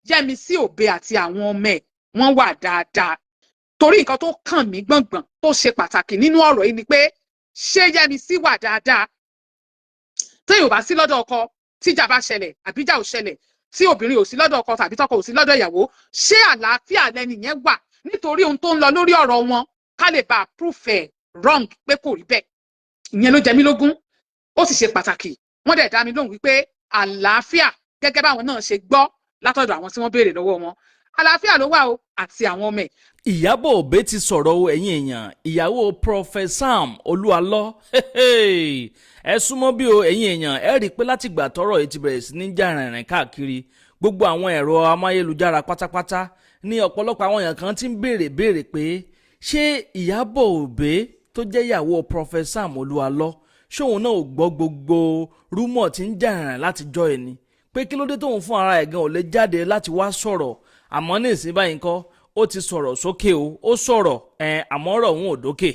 Yẹ́misí Òbe àti àwọn ọmọ ẹ̀, wọ́n wà dáadáa? Torí nǹkan tó kàn mí gbọ̀ngbọ̀n, tó ṣe pàtàkì nínú ọ̀rọ̀ yìí ni pé, ṣé Yẹ́misí wà dáadáa? Téèyàn ò bá sí lọ́dọ̀ ọkọ, tíjà bá ṣẹlẹ̀ àbíjà ò ṣẹlẹ̀, tí obìnrin ò sí lọ́dọ̀ ọkọ tàbí tọkọ ò sí lọ́dọ̀ ìyàwó, ṣé àlàáfíà lẹni yẹn wà? Nítorí ohun tó ń lọ lórí ọ̀rọ̀ wọn, ká lè bá a proof ẹ̀ wrong pé kò rí bẹ́ẹ̀, ìyẹn ló jẹ mí lógún, ó sì ṣe pàtàkì. Wọ́n dẹ̀ dá mi lóhùn wípé àlàáfíà, gẹ́gẹ́ báwọn náà ṣe gbọ́ látọ̀dọ̀ àwọn tí wọ́n béèrè lọ́wọ́ wọn, àlàáfíà ló wà o àti àwọn ọmọ ẹ̀. Ìyábọ̀ Òbí ti sọ̀rọ̀ o. Ẹ̀yin èèyàn, ìyàwó Prophet Sam Olú Alọ́, ẹ súnmọ́ bí o. Ẹ̀yin èèyàn, ẹ rí i pé látìgbà tọ́rọ̀ yìí ti bẹ̀rẹ̀ sí ní jà rìnrìn káàkiri gbogbo àwọn ẹ̀rọ amáyélujára pátápátá ní ọ̀pọ̀lọpọ̀ àwọn èèyàn kan ti ń béèrè béèrè pé, ṣé Ìyábọ̀ Òbí tó jẹ́ ìyàwó Prophet Sam Olú Alọ́, ṣóun náà ò gbọ́ gbogbo rumour tí ń jà rìnrìn látijọ́ ẹ̀ ni, pé kí ló dé tóun fún ara ẹ̀ gan ò lè jáde láti wá sọ̀rọ̀? Àmọ́ ní ìsín báyìí ńkọ́, ó ti sọ̀rọ̀ sókè o. Ó sọ̀rọ̀ ẹ̀, àmọ́ ọ̀rọ̀ òun ò dókè.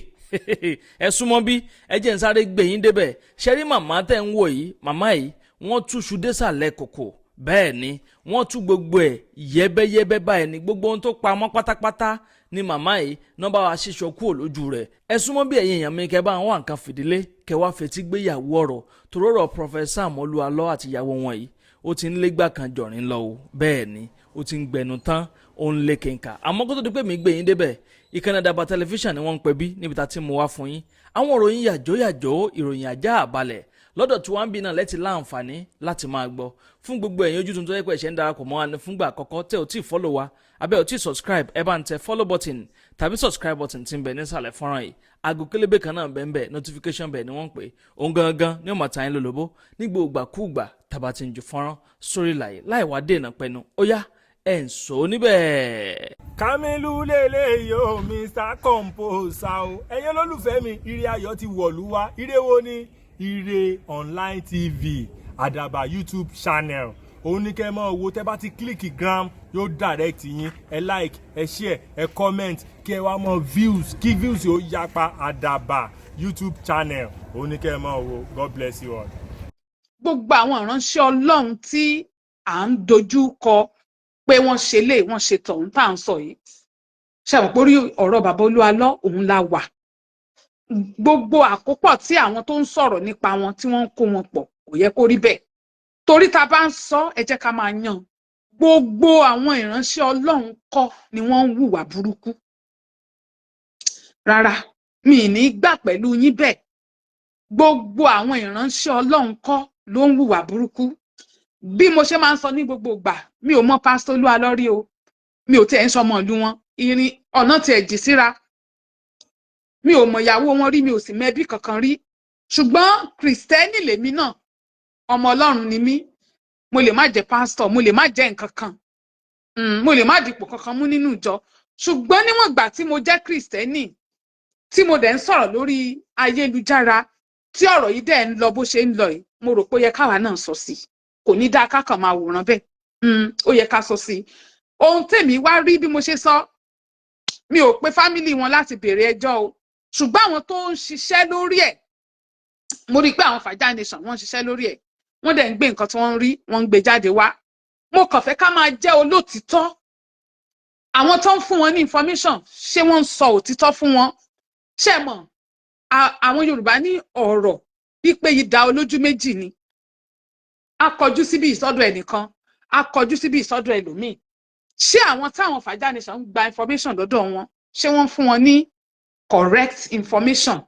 Ẹ súnmọ́ bí, ẹ jẹ́ n sáré gbé yín débẹ̀. Ṣẹ́rí màmá tẹ̀ ń wò yìí, màmá yìí, wọ́n túṣu désàlẹ̀ kòkò. Bẹ́ẹ̀ ni, wọ́n tú gbogbo ẹ̀ yẹ́bẹ́yẹ́bẹ́ báyìí ni. Gbogbo ohun tó pamọ́ pátápátá ni màmá yìí náà bá wa ṣíṣọ kúrò lójú rẹ̀. Ẹ súnmọ́ bí, ẹ̀yin èèyàn mi, kẹ́ bá àwọn nǹkan fìdílé, kẹ́ wá fetí gbéyàwó ọ̀rọ̀ tòrórọ̀ Prophet Sam Olú Alọ́ àti ìyàwó wọn yìí. Ó ti ń légbà kan jọ̀rín lọ o. Bẹ́ẹ̀ ni, ó ti ń gbẹnu tán, ó ń lé kẹ̀ǹkà. Àmọ́ kó tó di pé mi gbé yín débẹ̀, ìkànnì Àdàbà Tẹlifíṣàn ni wọ́n ń pè bí, níbi tá a ti mú wá fún yín àwọn ìròyìn yàjóyàjó, ìròyìn àjá àbalẹ̀ lọ́dọ̀ tí wọ́n ń bí náà lẹ́tì láǹfààní láti máa gbọ́. Fún gbogbo ẹ̀yin ojú tuntun tó yẹ pé ẹ̀ṣẹ̀ ń darapọ̀ mọ́ wa ní fúngbà àkọ́kọ́, tẹ́ ò tí ì follow wa abẹ́ ò tí ì subscribe, ẹ bá ń tẹ follow button tàbí subscribe button tí ń bẹ nísàlẹ̀ fọ́nrán yìí. Aago kélébé kan náà bẹ́ẹ̀ bẹ́ẹ̀, notification bẹ́ẹ̀ ni wọ́n ń pè òun gangan ní ọmọ tàyín lólobó ní gbogbo ìgbàkúùgbà tàbá ti ń ju fọ́nrán sórí láyé. Láì wá dènà pẹ̀lú, ó yá, ẹ̀ ń sọ níbẹ̀. Kamilu lélẹ́yìí o, Mr Composer o. Ẹ̀yin olólùfẹ́ mi, ire ayọ̀ ti wọ̀lú wá. Ire wo ni? Ire Online TV, Àdàbà YouTube channel, òun ní kẹ́ ẹ máa wo. Tẹ́ bá ti click gram, yóò direct yín. Ẹ like, ẹ share, ẹ comment, kí ẹ wá mọ views, kí views yóò yapa. Àdàbà YouTube channel, òun ní kẹ́ ẹ máa wo. God bless you all. Gbogbo àwọn ìránṣẹ́ Ọlọ́run tí à ń dojú kọ pé wọ́n ṣe lé, wọ́n ṣe tọ̀hún tá à ń sọ yìí, ṣe àwọn pórí ọ̀rọ̀ bàbá Olú Alọ́ òun la wà. Gbogbo àkópọ̀ tí àwọn tó ń sọ̀rọ̀ nípa wọn tí wọ́n ń kó wọn pọ̀, kò yẹ kó rí bẹ́ẹ̀. Torí tá a bá ń sọ, ẹ jẹ́ ká máa yan. Gbogbo àwọn ìránṣẹ́ Ọlọ́run kọ́ ni wọ́n ń hùwà burúkú rárá. Mi ì ní gbà pẹ̀lú yín bẹ́ẹ̀. Gbogbo àwọn ìránṣẹ́ Ọlọ́run kọ́ ló ń hùwà burúkú. Bí mo ṣe máa ń sọ ní gbogbo ìgbà, mi ò mọ Pásítọ̀ Olú Alọ́ rí o. Mi ò tiẹ̀ ń sọmọ ìlú wọn, ìrìn ọ̀nà tiẹ̀ jì síra. Mi ò mọ ìyàwó wọn rí, mi ò sì mẹbí kankan rí. Ṣùgbọ́n Kìrìsìtẹ́nì lèmi náà, ọmọ Ọlọ́run ni mí. Mo lè má jẹ́ pásítọ̀, mo lè má jẹ́ nǹkan kan, mo lè má dipò kankan mú nínú ìjọ, ṣùgbọ́n níwọ̀n ìgbà tí mo jẹ́ Kìrìsìtẹ́nì, tí mo dẹ̀ ń sọ̀rọ̀ lórí ayélujára, tí ọ̀rọ̀ yìí dẹ̀ ń lọ bó ṣe ń lọ yìí, mo rò pé ó yẹ káwa náà sọ sí i. Kò ní dáa ká kàn máa wòran bẹ́ẹ̀. Ó yẹ ká sọ sí i. Ohun tèmi wá rí, bí mo ṣe sọ, mi ò pe family wọn láti béèrè ẹjọ́ o, ṣùgbọ́n àwọn tó ń ṣiṣẹ́ lórí ẹ̀, mo rí i pé àwọn Fàájà Nation, wọ́n ń ṣiṣẹ́ lórí ẹ̀, wọ́n dẹ̀ ń gbé nǹkan tí wọ́n ń rí, wọ́n ń gbé jáde wá. Mo kàn fẹ́ ká máa jẹ́ olótìítọ́. Àwọn tó ń fún wọn ní information, ṣé wọ́n ń sọ òtítọ́ fún wọn? Ṣé mọ̀, àwọn Yorùbá ní ọ̀rọ̀ wípé idà olójú méjì ni. A kọjú síbi ìsọdọ̀ ẹnìkan, a kọjú síbi ìsọdọ̀ ẹlòmíì. Ṣé àwọn táwọn Fàájà Nation ń gba information lọ́dọ̀ wọn, ṣé wọ́n fún wọn ní correct information?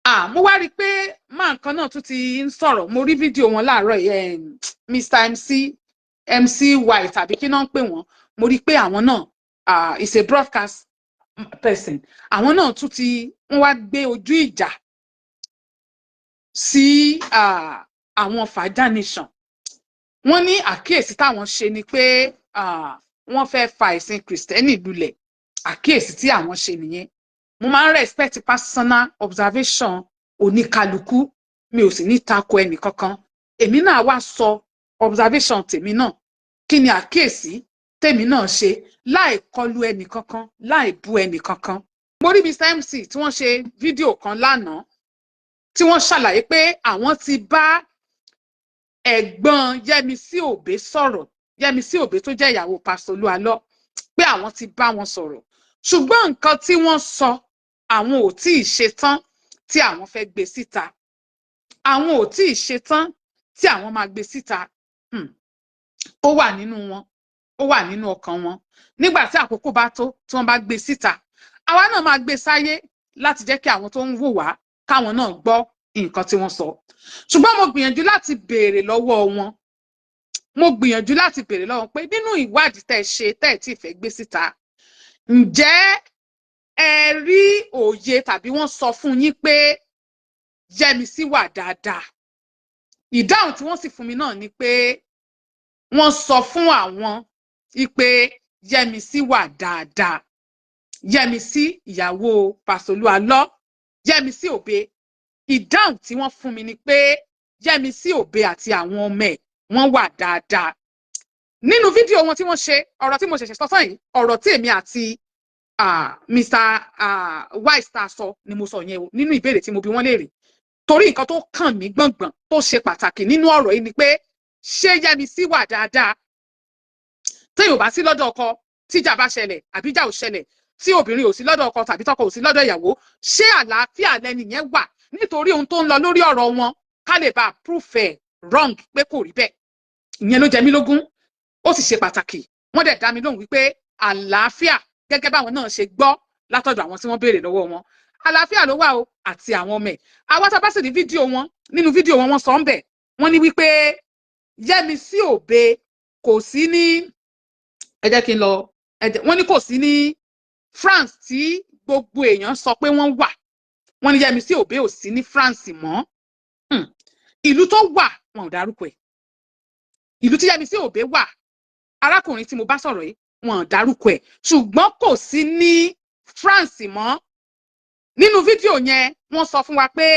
Ah, mo wá rí i pé máa nǹkan náà tún ti ń sọ̀rọ̀. Mo rí fídíò wọn láàárọ̀ yìí, Mr MC, MC White tàbí kí náà ń pè wọ́n. Mo rí i pé àwọn náà is a broadcast person. Àwọn náà tún ti wọ́n wá gbé ojú ìjà sí àwọn Fàájà Nation. Wọ́n ní àkíyèsí táwọn ṣe ni pé wọ́n fẹ́ fa ìsìn Kìrìsìtẹ́nì lulẹ̀. Àkíyèsí tí àwọn ṣe nìyẹn. Mo máa ń respect personal observation oníkálukú, mi ò sì ní tako ẹnì kankan. Èmi náà wá sọ observation tèmi náà, kí ni àkíyèsí tèmi náà ṣe, láì kọlu ẹnì kankan, láì bú ẹnì kankan. Mo rí Mr MC tí wọ́n ṣe fídíò kan lánàá, tí wọ́n ṣàlàyé pé àwọn ti bá ẹ̀gbọ́n Yẹ́misí Òbé sọ̀rọ̀. Yẹ́misí Òbé tó jẹ́ ìyàwó Pásítọ̀ Olúalọ́, pé àwọn ti bá wọn sọ̀rọ̀, ṣùgbọ́n nǹkan tí wọ́n sọ, àwọn ò tí ì ṣetán tí àwọn fẹ́ gbé síta. Àwọn ò tí ì ṣetán tí àwọn máa gbé síta. Ó wà nínú wọn, ó wà nínú ọkàn wọn. Nígbà tí àkókò bá tó, tí wọ́n bá gbé síta, àwa náà máa gbé sáyé láti jẹ́ kí àwọn tó ń wò wá káwọn náà gbọ́ nǹkan tí wọ́n sọ. Ṣùgbọ́n mo gbìyànjú láti béèrè lọ́wọ́ wọn, mo gbìyànjú láti béèrè lọ́wọ́ pé nínú ìwádìí tẹ́ ẹ ṣe, tẹ́ ẹ tí ì fẹ́ gbé síta, ǹjẹ́ ẹ rí òye tàbí wọ́n sọ fún yín pé Yẹ́misí wà dáadáa? Ìdáhùn tí wọ́n sì fún mi náà ni pé wọ́n sọ fún àwọn pé Yẹ́misí wà dáadáa. Yẹ́misí, ìyàwó Pásítọ̀ Olúalọ́, Yẹ́misí Òbe, ìdáhùn tí wọ́n fún mi ni pé Yẹ́misí Òbe àti àwọn ọmọ ẹ̀, wọ́n wà dáadáa. Nínú fídíò wọn tí wọ́n ṣe, ọ̀rọ̀ tí mo ṣẹ̀ṣẹ̀ sọ sọ́yìn, ọ̀rọ̀ tí èmi àti Mr Wise tá a sọ ni mo sọ yẹn o. Nínú ìbéèrè tí mo bi wọ́n léèrè, torí nǹkan tó kàn mí gbọ̀ngbọ̀n, tó ṣe pàtàkì nínú ọ̀rọ̀ yìí ni pé ṣé Yẹ́misí wà dáadáa? Tí yóò bá sí lọ́dọ̀ ọkọ, tíjà bá ṣẹlẹ̀ àbíjà ò ṣẹlẹ̀, tí obìnrin ò sí lọ́dọ̀ ọkọ tàbí tọkọ ò sí lọ́dọ̀ ìyàwó, ṣé àlàáfíà lẹni yẹn wà? Nítorí ohun tó ń lọ lórí ọ̀rọ̀ wọn, ká lè bá proof ẹ̀ wrong pé kò rí bẹ́ẹ̀, ìyẹn ló jẹ mí lógún, ó sì ṣe pàtàkì. Wọ́n dẹ̀ dá mi lóhùn wípé àlàáfíà, gẹ́gẹ́ báwọn náà ṣe gbọ́ látọ̀dọ̀ àwọn tí wọ́n béèrè lọ́wọ́ wọn, àlàáfíà ló wà o àti àwọn ọmọ ẹ̀. Àwa tá a bá sì ní fídíò wọn, nínú fídíò wọn, wọ́n sọ ń bẹ̀, wọ́n ní wípé Yẹ́misí Òbe kò sí ní, ẹ jẹ́ kí n lọ, wọ́n ní kò sí ní France tí gbogbo èèyàn sọ pé wọ́n wà. Wọ́n ní Yẹ́misí Òbe ò sí ní France mọ́. Ìlú tó wà, wọn ò dárúkọ ẹ̀. Ìlú tí Yẹ́misí Òbe wà, arákùnrin tí mo bá sọ̀rọ̀ yìí, wọn ò dárúkọ ẹ̀, ṣùgbọ́n kò sí ní France mọ́. Nínú fídíò yẹn, wọ́n sọ fún wa pé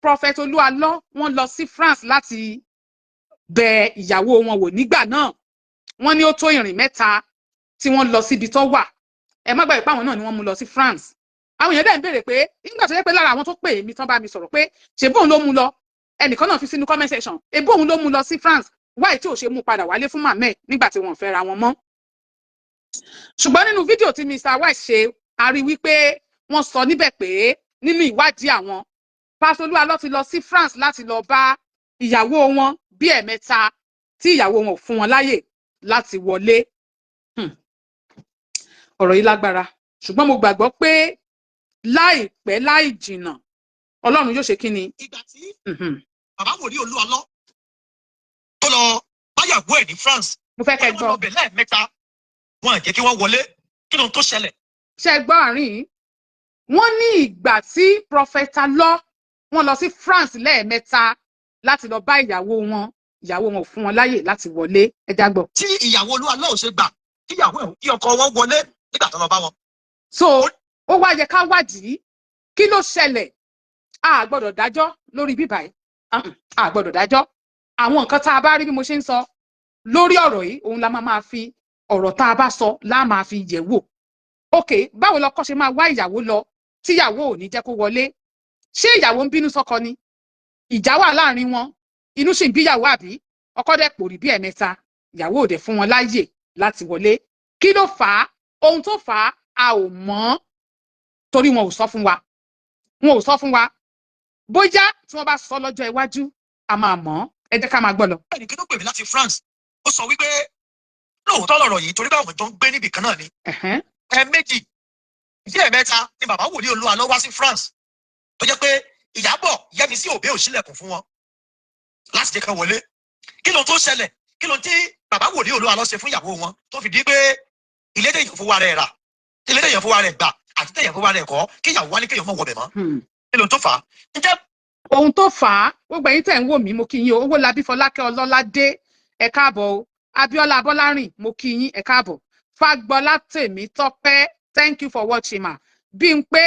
Prophet Olúalọ́, wọ́n lọ sí France láti bẹ ìyàwó wọn wò nígbà náà. Wọ́n ní ó tó ìrìn 3 tí wọ́n lọ síbi tó wà. Ẹ má gbàgbé pé àwọn náà ni wọ́n mú lọ sí France. Àwọn èèyàn dẹ̀ ń béèrè pé nígbà tó yẹ pé lára àwọn tó pè mí tán bá mi sọ̀rọ̀ pé ṣe bóun ló mú lọ. Ẹnìkan náà fi sínú comment section, e bóun ló mú lọ sí France, wáyé tí ò ṣe mú padà wálé fún màmẹ́ nígbà tí wọ́n fẹ́ ra wọn mọ́? Ṣùgbọ́n nínú fídíò tí Mr Wise ṣe, a rí wípé wọ́n sọ níbẹ̀ pé nínú ìwádìí àwọn, Pásítọ̀ Olúalọ́ ti lọ sí France láti lọ bá ìyàwó wọn bí ẹ̀mẹ́ta, tí ìyàwó wọn ò fún wọn láyè láti wọlé. Ọ̀rọ̀ yìí lágbára, ṣùgbọ́n mo gbàgbọ́ pé láìpẹ́ láì jìnnà, Ọlọ́run yóò ṣe kí ni. Ìgbà tí bàbá wòlíì Olúalọ́ tó lọ báyàwó ẹ̀ ní France, Mo fẹ́ kẹ́ wọ́n gbọ́. lọ bẹ̀ lẹ́ẹ̀mẹ́ta, wọn à jẹ́ kí wọ́n wọlé. Kí ló ń tó ṣẹlẹ̀? Ṣe gbọ́ àárín yìí? Wọ́n ní ìgbà tí Prophet Alọ́, wọ́n lọ sí France lẹ́ẹ̀mẹ́ta láti lọ bá ìyàwó wọn, ìyàwó wọn ò fún wọn láyè láti wọlé. Ẹ já gbọ́. Tí ìyàwó Olúalọ́ ò ṣe gbà kí ìyàwó ẹ̀, kí ọkọ wọn wọlé nígbà tó lọ bá wọn. So ó wá yẹ ká wádìí kí ló ṣẹlẹ̀. A gbọ́dọ̀ dájọ́ lórí bíbá yìí. A gbọ́dọ̀ dájọ́. Àwọn nǹkan tá a bá rí, bí mo ṣe ń sọ lórí ọ̀rọ̀ yìí, òun la máa máa fi ọ̀rọ̀ tá a bá sọ la máa fi yẹ̀ wò. Ok, báwo lọkọ ṣe máa wá ìyàwó lọ tíyàwó ò ní jẹ́ kó wọlé? Ṣé ìyàwó ń bínú sọ́kọ ni? Ìjà wà láàrin wọn, inú sì ń bíyàwó, àbí ọkọ dẹ̀ pòrí bí ẹ̀mẹ́ta, ìyàwó ò dẹ̀ fún wọn láàyè láti wọlé? Kí ló fà á? Ohun tó fà á, a ò mọ̀, torí wọn ò sọ fún wa, wọn ò sọ fún wa. Bóyá tí wọ́n bá sọ lọ́jọ́ iwájú, a máa mọ̀. Ẹ jẹ́ ká máa gbọ́ lọ. Ẹnìkan tó pè mí láti France, ó sọ wípé lóòótọ́ lọ̀rọ̀ yìí, torí báwọn jọ ń gbé níbì kan náà ni. Ẹ̀ẹ̀mejì sí ẹ̀ẹ̀mẹ́ta ni bàbá wòlíì Olúalọ́ wá sí France, tó jẹ́ pé Ìyábọ̀ Yẹ́misí Òbé ò ṣílẹ̀kùn fún wọn láti jẹ́ kán wọlé. Kí ló tó ṣẹlẹ̀? Kí ló tí bàbá wòlíì Olúalọ́ ṣe fún ìyàwó wọn tó fi di pé ilé tẹ̀yàn fún wa rẹ̀ rà, ilé tẹ̀yàn fún wa rẹ̀ gbà àti tẹ̀yàn fún wa rẹ̀ kọ́, kí ìyàwó wá ní kéèyàn mọ̀ wọbẹ̀ mọ́? Kí ló tó fà á? Ǹjẹ́ Ohun tó fà á, gbogbo ẹ̀yin tẹ̀ ń wò mí, mo kí yín o. Owó labí Fọlákẹ́ Ọlọ́ládé, ẹ káàbọ̀ o. Abíọ́lá Abọ́lárìn, mo kí yín, ẹ káàbọ̀. Fagbọ́lá Tèmi Tọ́pẹ́, thank you for watching ma. Bí n pé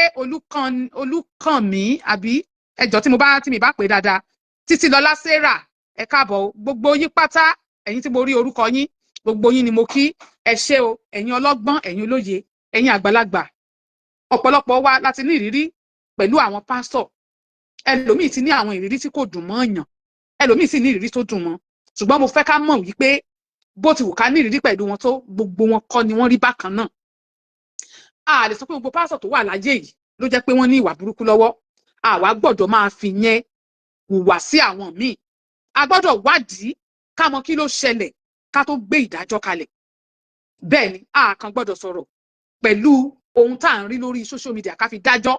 Olúkànmí, àbí ẹjọ́ tí mo bá tí mi bá pè dáadáa. Títí Lọlá Sarah, ẹ káàbọ̀ o. Gbogbo yín pátá, ẹ̀yin tí mo rí orúkọ yín, gbogbo yín ni mo kí. Ẹ ṣé o, ẹ̀yin ọlọ́gbọ́n, ẹ̀yin olóye, ẹ̀yin àgbàlagbà. Ọ̀pọ̀lọpọ̀ wa láti ní ìrírí pẹ̀lú àwọn pásítọ̀. Ẹlòmíì ti ní àwọn ìrírí tí kò dùn mọ́ èèyàn, ẹlòmíì sì ní ìrírí tó dùn mọ́. Ṣùgbọ́n mo fẹ́ ká mọ̀ wípé Bó ti wù ká ní ìrírí pẹ̀lú wọn tó, gbogbo wọn kọ́ ni wọ́n rí bákan náà. A lè sọ pé gbogbo pásítọ̀ tó wà láyé yìí ló jẹ́ pé wọ́n ní ìwà burúkú lọ́wọ́. Àwa gbọ́dọ̀ máa fi yẹn hùwà sí àwọn míì. A gbọ́dọ̀ wádìí ká mọ kí ló ṣẹlẹ̀ ká tó gbé ìdájọ́ kalẹ̀. Bẹ́ẹ̀ ni, a kàn gbọ́dọ̀ sọ̀rọ̀ pẹ̀lú ohun tá à ń rí lórí social media ká fi dájọ́.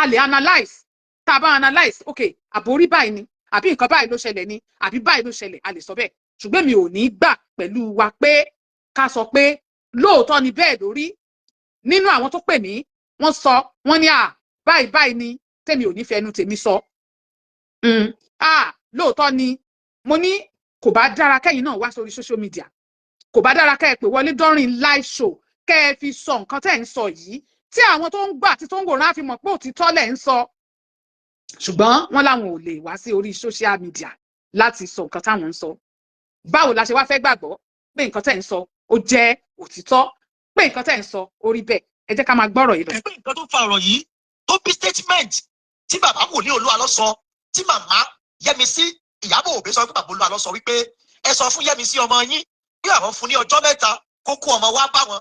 A lè analyse. Tá a bá analyse, ok, àbórí báyìí ni, àbí nǹkan báyìí ló ṣẹlẹ̀ ni, àbí báyìí ló ṣẹlẹ̀, a lè sọ bẹ́ẹ̀. Ṣùgbọ́n mi ò ní gbà pẹ̀lú wa pé ká sọ pé lóòótọ́ ni bẹ́ẹ̀ lórí. Nínú àwọn tó pè mí, wọ́n sọ, wọ́n ní à báyìí báyìí ni. Tèmi ò ní fẹnu tèmi sọ. À lóòótọ́ ni. Mo ní kò bá dára kẹ́yìn náà wá sórí social media, kò bá dára kẹ́ ẹ pè wọlé during live show, kẹ́ ẹ fi sọ nǹkan tẹ́ ẹ̀ ń sọ yìí, tí àwọn tó ń gbà àti tó ń wòran á fi mọ̀ pé òtítọ́ lẹ̀ ń sọ. Ṣùgbọ́n wọ́n láwọn ò lè wá sí orí social media láti sọ nǹkan táwọn ń sọ. Báwo la ṣe wá fẹ́ gbàgbọ́ pé nǹkan tẹ́ ń sọ ó jẹ́ òtítọ́, pé nǹkan tẹ́ ń sọ ó rí bẹ́ẹ̀? Ẹ jẹ́ ká máa gbọ́rọ̀ yìí lọ. Pé nǹkan tó fa ọ̀rọ̀ yìí, tó bí statement tí bàbá wòlíì Olúalọ́ sọ, tí màmá Yẹ́misí Ìyábọ̀ Òbí sọ pé bàbá Olúalọ́ sọ wípé ẹ sọ fún Yẹ́misí ọmọ yín pé àwọn fún ní ọjọ́ 3 kó kó ọmọ wá bá wọn.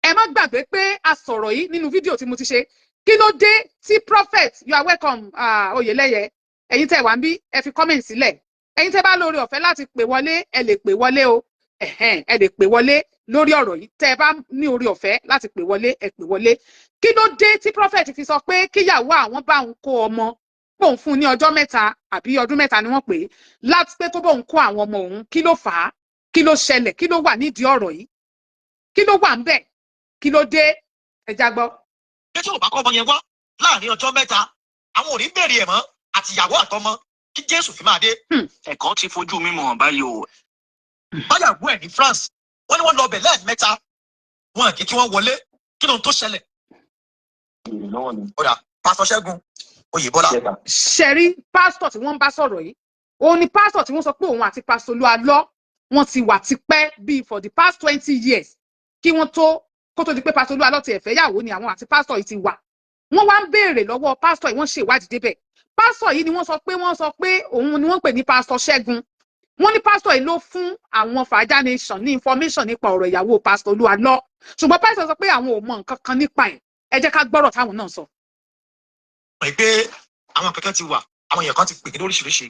Ẹ má gbàgbé pé a sọ̀rọ̀ yìí nínú fídíò tí mo ti ṣe. Kí ló dé tí prophet, you are welcome, Oyèlẹ́yẹ. Ẹ̀yin tẹ́ wà ń bí, ẹ fi comment sílẹ̀. Ẹ̀yin tẹ́ bá lórí ọ̀fẹ́ láti pè wọlé, ẹ lè pè wọlé o. Ẹ̀hẹ́n, ẹ lè pè wọlé lórí ọ̀rọ̀ yìí. Tẹ́ ẹ bá ní orí ọ̀fẹ́ láti pè wọlé, ẹ pè wọlé. Kí ló dé tí prophet fi sọ pé kíyàwó àwọn bá òun kó ọmọ, bóun fún un ní ọjọ́ 3, àbí ọdún 3 ni wọ́n pè é, láti pé kó bóun kó àwọn ọmọ òun? Kí ló fà á? Kí ló ṣẹlẹ̀? Kí ló wà nídìí ọ̀rọ̀ yìí? Kí ló wà ń bẹ̀? Kí ló dé? Ẹ já gbọ́. Pé tí ò bá kọ́ ọmọ yẹn wá láàrin ọjọ́ 3, àwọn ò ní bèrè ẹ̀ mọ́, àtìyàwó àtọmọ, kí Jésù fi máa dé. Ẹ̀kọ́ ti fojú mímọ̀ hàn báyìí o. Báyàwó ẹ̀ ní France, wọ́n ní wọ́n lọ bẹ̀ lẹ́ẹ̀mẹ́ta, wọn kì í kí wọ́n wọlé. Kí lóhun tó ṣẹlẹ̀? Ó dà, Pásítọ̀ Ṣẹ́gun Oyèbọ́lá. Ṣẹ̀rí pásítọ̀ tí wọ́n ń bá sọ̀rọ̀ yìí, òun ni pásítọ̀ tí wọ́n sọ pé òun àti Pásítọ̀ Olúalọ́, wọ́n ti wà tipẹ́ bíi for the past 20 years kí wọ́n tó, kó tó di pé Pásítọ̀ Olúalọ́ ti ẹ̀fẹ́ yàwó ni àwọn àti pásítọ̀ yìí ti wà. Wọ́n wá ń béèrè lọ́wọ́ pásítọ̀ yìí, wọ́n ṣe ìwádìí débẹ̀. Pásítọ̀ yìí ni wọ́n sọ pé òun ni wọ́n pè ní Pásítọ̀ Ṣẹ́gun. Wọ́n ní pásítọ̀ yìí ló fún àwọn Fàájà Nation ní information nípa ọ̀rọ̀ ìyàwó Pásítọ̀ Olúalọ́, ṣùgbọ́n pásítọ̀ sọ pé àwọn ò mọ nǹkan kan nípa ẹ̀. Ẹ jẹ́ ká gbọ́rọ̀ táwọn náà sọ. Mọ̀ pé àwọn kankan ti wà, àwọn èèyàn kan ti pè ní lóríṣiríṣi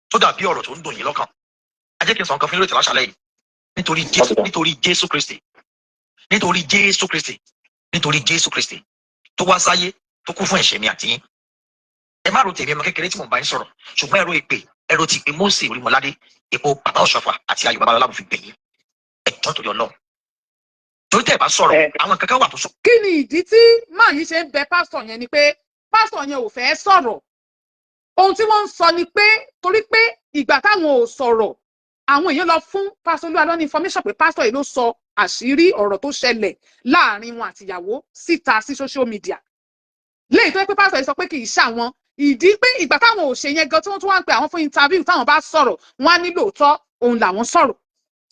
tó dàbí ọ̀rọ̀ tó ń dùn yín lọ́kàn. Ẹ jẹ́ kí n sọ nǹkan fún yín lórí ìtàláṣàlẹ̀ yìí. Nítorí Jésù, nítorí Jésù Kristi, nítorí Jésù Kristi, nítorí Jésù Kristi tó wá sáyé, tó kú fún ẹ̀ṣẹ̀ mi àti yín, ẹ má ro tèmi ọmọ kékeré tí mò ń bá yín sọ̀rọ̀, ṣùgbọ́n ẹ̀rọ ìpè, ẹ̀rọ ti ìpè Mósè Orímọládé, èpo bàbá Ọ̀ṣọ́fà àti Ayọ̀ Babalọ́lá, mo fi bẹ̀ yín, ẹ jọ̀ọ́, torí Ọlọ́run, torí tẹ́ ẹ bá sọ̀rọ̀, àwọn kankan wà tó sọ. Kí ni ìdí tí máa yìí ṣe ń bẹ pásítọ̀ yẹn? Ni pé pásítọ̀ yẹn ò fẹ́ sọ̀rọ̀. Ohun tí wọ́n ń sọ ni pé torí pé ìgbà táwọn ò sọ̀rọ̀, àwọn èèyàn lọ fún Pásítọ̀ Olúalọ́ ní information pé pásítọ̀ yìí ló sọ àṣírí ọ̀rọ̀ tó ṣẹlẹ̀ láàrin wọn àtìyàwó síta sí social media, léyìí tó yẹ pé pásítọ̀ yìí sọ pé kì í ṣàwọn. Ìdí pé ìgbà táwọn ò ṣe yẹn gan, tí wọ́n tún wá ń pe àwọn fún interview, táwọn bá sọ̀rọ̀, wọ́n á ní lóòótọ́ òun làwọn sọ̀rọ̀.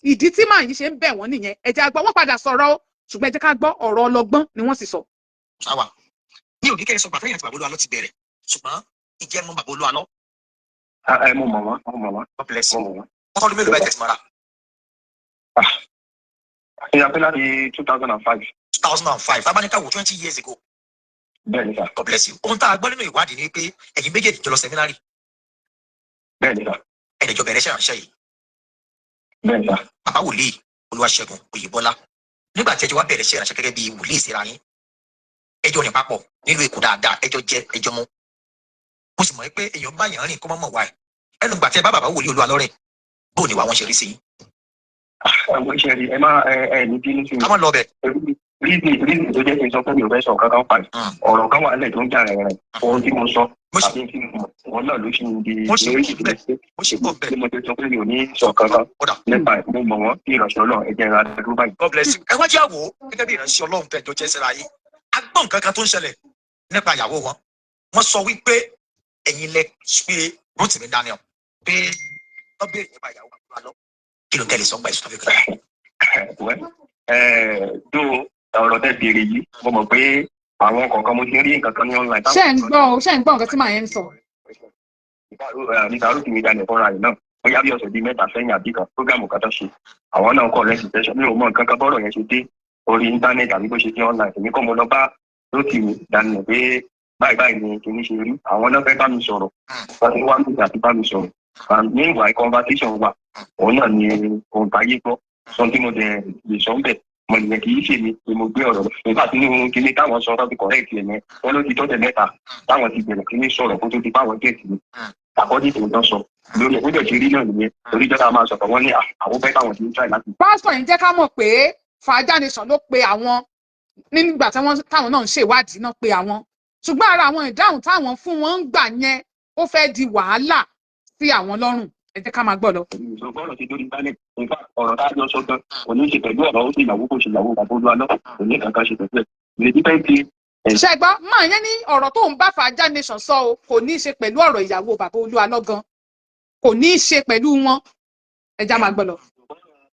Ìdí tí màá yìí ṣe ń bẹ̀ wọ́n nìyẹn. Ẹ jẹ́ á gbọ́. Wọ́n padà sọ̀rọ̀ o, ṣùgbọ́n ẹ jẹ́ ká gbọ́. Ọ̀rọ̀ ọlọ́gbọ́n ni wọ́n sì sọ. Sáwà mi ò ní kẹ́ ẹ sọ gbàtẹ́yìn àti bàbá Olúalọ́ ti bẹ̀rẹ̀, ṣùgbọ́n ìjẹ́ mọ́ bàbá Olúalọ́? Ẹ mo mọ̀ wọ́n, mo mọ̀ wọ́n. God bless Mo you. mọ̀ wọ́n. Wọ́n tọ́dún mélòó báyìí tẹ̀sí mọ́ra? Ìyá pé láti 2005. 2005, tábánikà wò, 20 years ago. Bẹ́ẹ̀ ni sà. God bless you. Ohun tá a gbọ́ nínú ìwádìí ni pé ẹ̀yin méjèèjì jọ lọ seminary. Bẹ́ẹ̀ ni sà. Ẹ̀ẹ́dẹ̀jọ bẹ̀rẹ̀ iṣẹ́ ìránṣẹ́ yìí. Bẹ́ẹ̀ ni sà. Bàbá wòlíì Olúwaṣẹ́gun Oyèbọ́lá, nígbà tí ẹjọ́ wá bẹ̀rẹ̀ iṣẹ́ ìránṣẹ́ gẹ́gẹ́ bí wòlíì síra yín, ẹjọ́ rìn papọ̀ nílùú Èkó dáadáa, ẹjọ́ jẹ, ẹjọ́ mú. Mo sì mọ̀ pé èèyàn bá yàn rìn kó mọ́ mọ̀ wá ẹ̀ ẹnu. Gbà tí ẹ bá bàbá wòlíì Olúwa lọ́rẹ̀, bó ni ìwà wọn ṣe rí sí yín? Ẹ̀wọ̀n iṣẹ́ rí, ẹ má ẹ ní bínú sí mi. Ká má lọ bẹ̀. Reason tó jẹ́ kí n sọ pé mi ò fẹ́ sọ kankan pa ọ̀rọ̀ kan wà lẹ̀ tó ń jà rẹ̀ rẹ̀, ohun tí mo sọ Mo sì àbí tí mo mọ̀, òun náà ló ṣì ń di Mo sì lórí pọ̀ bẹ́ẹ̀. Mo sì pọ̀ bẹ́ẹ̀. Tí mo ti sọ pé mi ò ní sọ kankan Kódà. nípa ẹ̀, mo mọ̀ wọ́n bí ìránṣẹ́ Ọlọ́run. Ẹ jẹ́ ra dúró báyìí. God bless you. Ẹ wá jẹ́ àwò gẹ́gẹ́ bí ìránṣẹ́ Ọlọ́run tẹ̀ jọ jẹ́ síra yín. A gbọ́ nǹkan kan tó ń ṣẹlẹ̀ nípa ìyàwó wọn. Wọ́n sọ wípé ẹ̀yin lẹ pé Rotimi Daniel pé wọ́n béèrè nípa ìyàwó bàbá lọ. Kí ló ń tẹ̀lé sọ́gbà ìsúná fi kàn? Wẹ́ tó ọ̀rọ̀ tẹ́ béèrè yìí, mo mọ̀ pé àwọn kọ̀ọ̀kan, mo ti rí nǹkan kan ní online. Ṣé ń gbọ́ o? Ṣé ń gbọ́ nǹkan tí màá yẹn ń sọ? Nípa Rotimi Daniel fúnra rẹ̀ náà. Bóyá bí ọ̀sẹ̀ bíi 3 sẹ́yìn àbí kan, program kan tó ṣe, àwọn náà correct impression. Mi ò mọ nǹkan kan bọ́rọ̀ yẹn ṣe dé orí íńtánẹ́ẹ̀tì àbí bó ṣe dé online. Èmi kọ́ mo lọ bá Rótìmí Daniel pé báyìí báyìí ni kìíní ṣe rí. Àwọn náà fẹ́ bá mi sọ̀rọ̀, wọ́n ti wá nígbà tí bá mi sọ̀rọ̀, and meanwhile conversation wà, òun náà ni ohun táyé gbọ́ sọ tí mo dẹ̀ lè sọ ń bẹ̀ mo nìyẹn. Kì í ṣe mi ni mo gbé ọ̀rọ̀ lọ nígbà tí nínú kíní táwọn sọ tó fi correct ẹ̀ yẹn, wọ́n ló ti tọ́jẹ̀ 3 táwọn ti bẹ̀rẹ̀ kíní sọ̀rọ̀ kó tó di báwọn get mi àkọ́jú tó ń tán sọ lórí ẹ̀. Ó dẹ̀ ti rí náà nìyẹn, torí jọ́ta máa sọ̀rọ̀, wọ́n ní àwọn fẹ́ táwọn ti ń try láti. Pásítọ̀ yìí jẹ́ ká mọ̀ pé Fàájà Nation ló pe àwọn nígbà táwọn náà ń ṣèwádìí náà pe àwọn, ṣùgbọ́n ara àwọn ìdáhùn táwọn fún wọn ń gbà yẹn, ó fẹ́ di wàhálà sí àwọn lọ́rùn. Ẹ jẹ́ ká máa gbọ́ lọ. Bọ́ọ̀lù ti dórí internet. In fact, ọ̀rọ̀ tá a jọ sọ gan kò ní í ṣe pẹ̀lú ọ̀rọ̀ ó ṣe ìyàwó kò ṣe ìyàwó bàbá Olúwa, kò ní kankan ṣe pẹ̀lú ẹ̀. Lè dípẹ́ ti. Ṣé gbọ́ máa yẹn ní ọ̀rọ̀ tó ń bá Fàájà Nation sọ o, kò ní í ṣe pẹ̀lú ọ̀rọ̀ ìyàwó bàbá Olúwa lọ́gán, kò ní í ṣe pẹ̀lú wọn. Ẹ já máa gbọ́ lọ.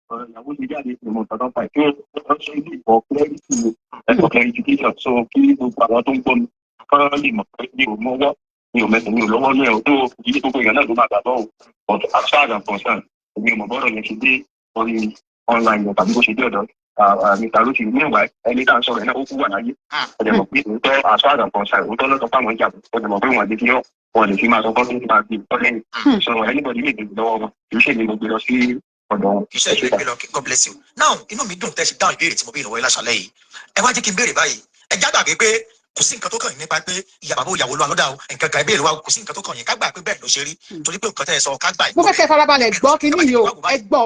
Ọ̀rọ̀ ìyàwó ti jáde, ìmọ̀ tọ̀tọ̀ pa ìpín ọ̀ṣọ́ ilé ìfọ̀ clarity ni ẹ̀fọ́ clarification, so kí gbogbo àwọn tó ń gbọ́ mi kọ́ lè mọ̀ pé mi ò mọ́wọ́, mi ò mẹsẹ̀, mi ò lọ́wọ́ ní ẹ̀ tó ìdílé. Gbogbo èèyàn náà ló máa gbàgbọ́ o, but as far as I'm concerned, èmi ò mọ̀ bọ́rọ̀ yẹn ṣe dé orí online yẹn tàbí bó ṣe dé ọ̀dọ̀ Mr. Rotimi. Meanwhile, ẹni tá à ń sọ̀rọ̀ ẹ̀ náà, ó kú wà láyé. Ọ̀dẹ̀ mọ̀ pé òótọ́, as far as I'm concerned, òótọ́ lọ́sọ̀ fáwọn ìjà. Ọ̀dẹ̀ mọ̀ pé wọ́n lè fi ọ́, wọ́n lè fi máa sọ fọ́tún tí máa gbé tọ́ lẹ́yìn. So anybody lè gbé lọ́wọ́ wọn, kì í ṣe ni mo gbé lọ sí ọ̀dọ̀ wọn. Iṣẹ́ ìgbé gbé lọ. God bless you. Now, inú mi dùn tẹ́ ṣe dáhùn ìbéèrè tí mo béèrè lọ́wọ́ yín láṣálẹ́ yìí. Ẹ wá jẹ́ kí n béèrè báyìí. Ẹ já gbàgbé pé kò sí nǹkan tó kàn yín nípa pé ìyá bàbá ìyàwó lọ àlọ́dà o, nǹkan kan ìbéèrè wa, kò sí nǹkan tó kàn yín. Ká gbà pé bẹ́ẹ̀ ló ṣe rí, torí pé nǹkan tẹ́ ẹ sọ, ká gbà. Mo fẹ́ kẹ́ ẹ farabalẹ̀ gbọ́ kínní yìí o, ẹ gbọ́.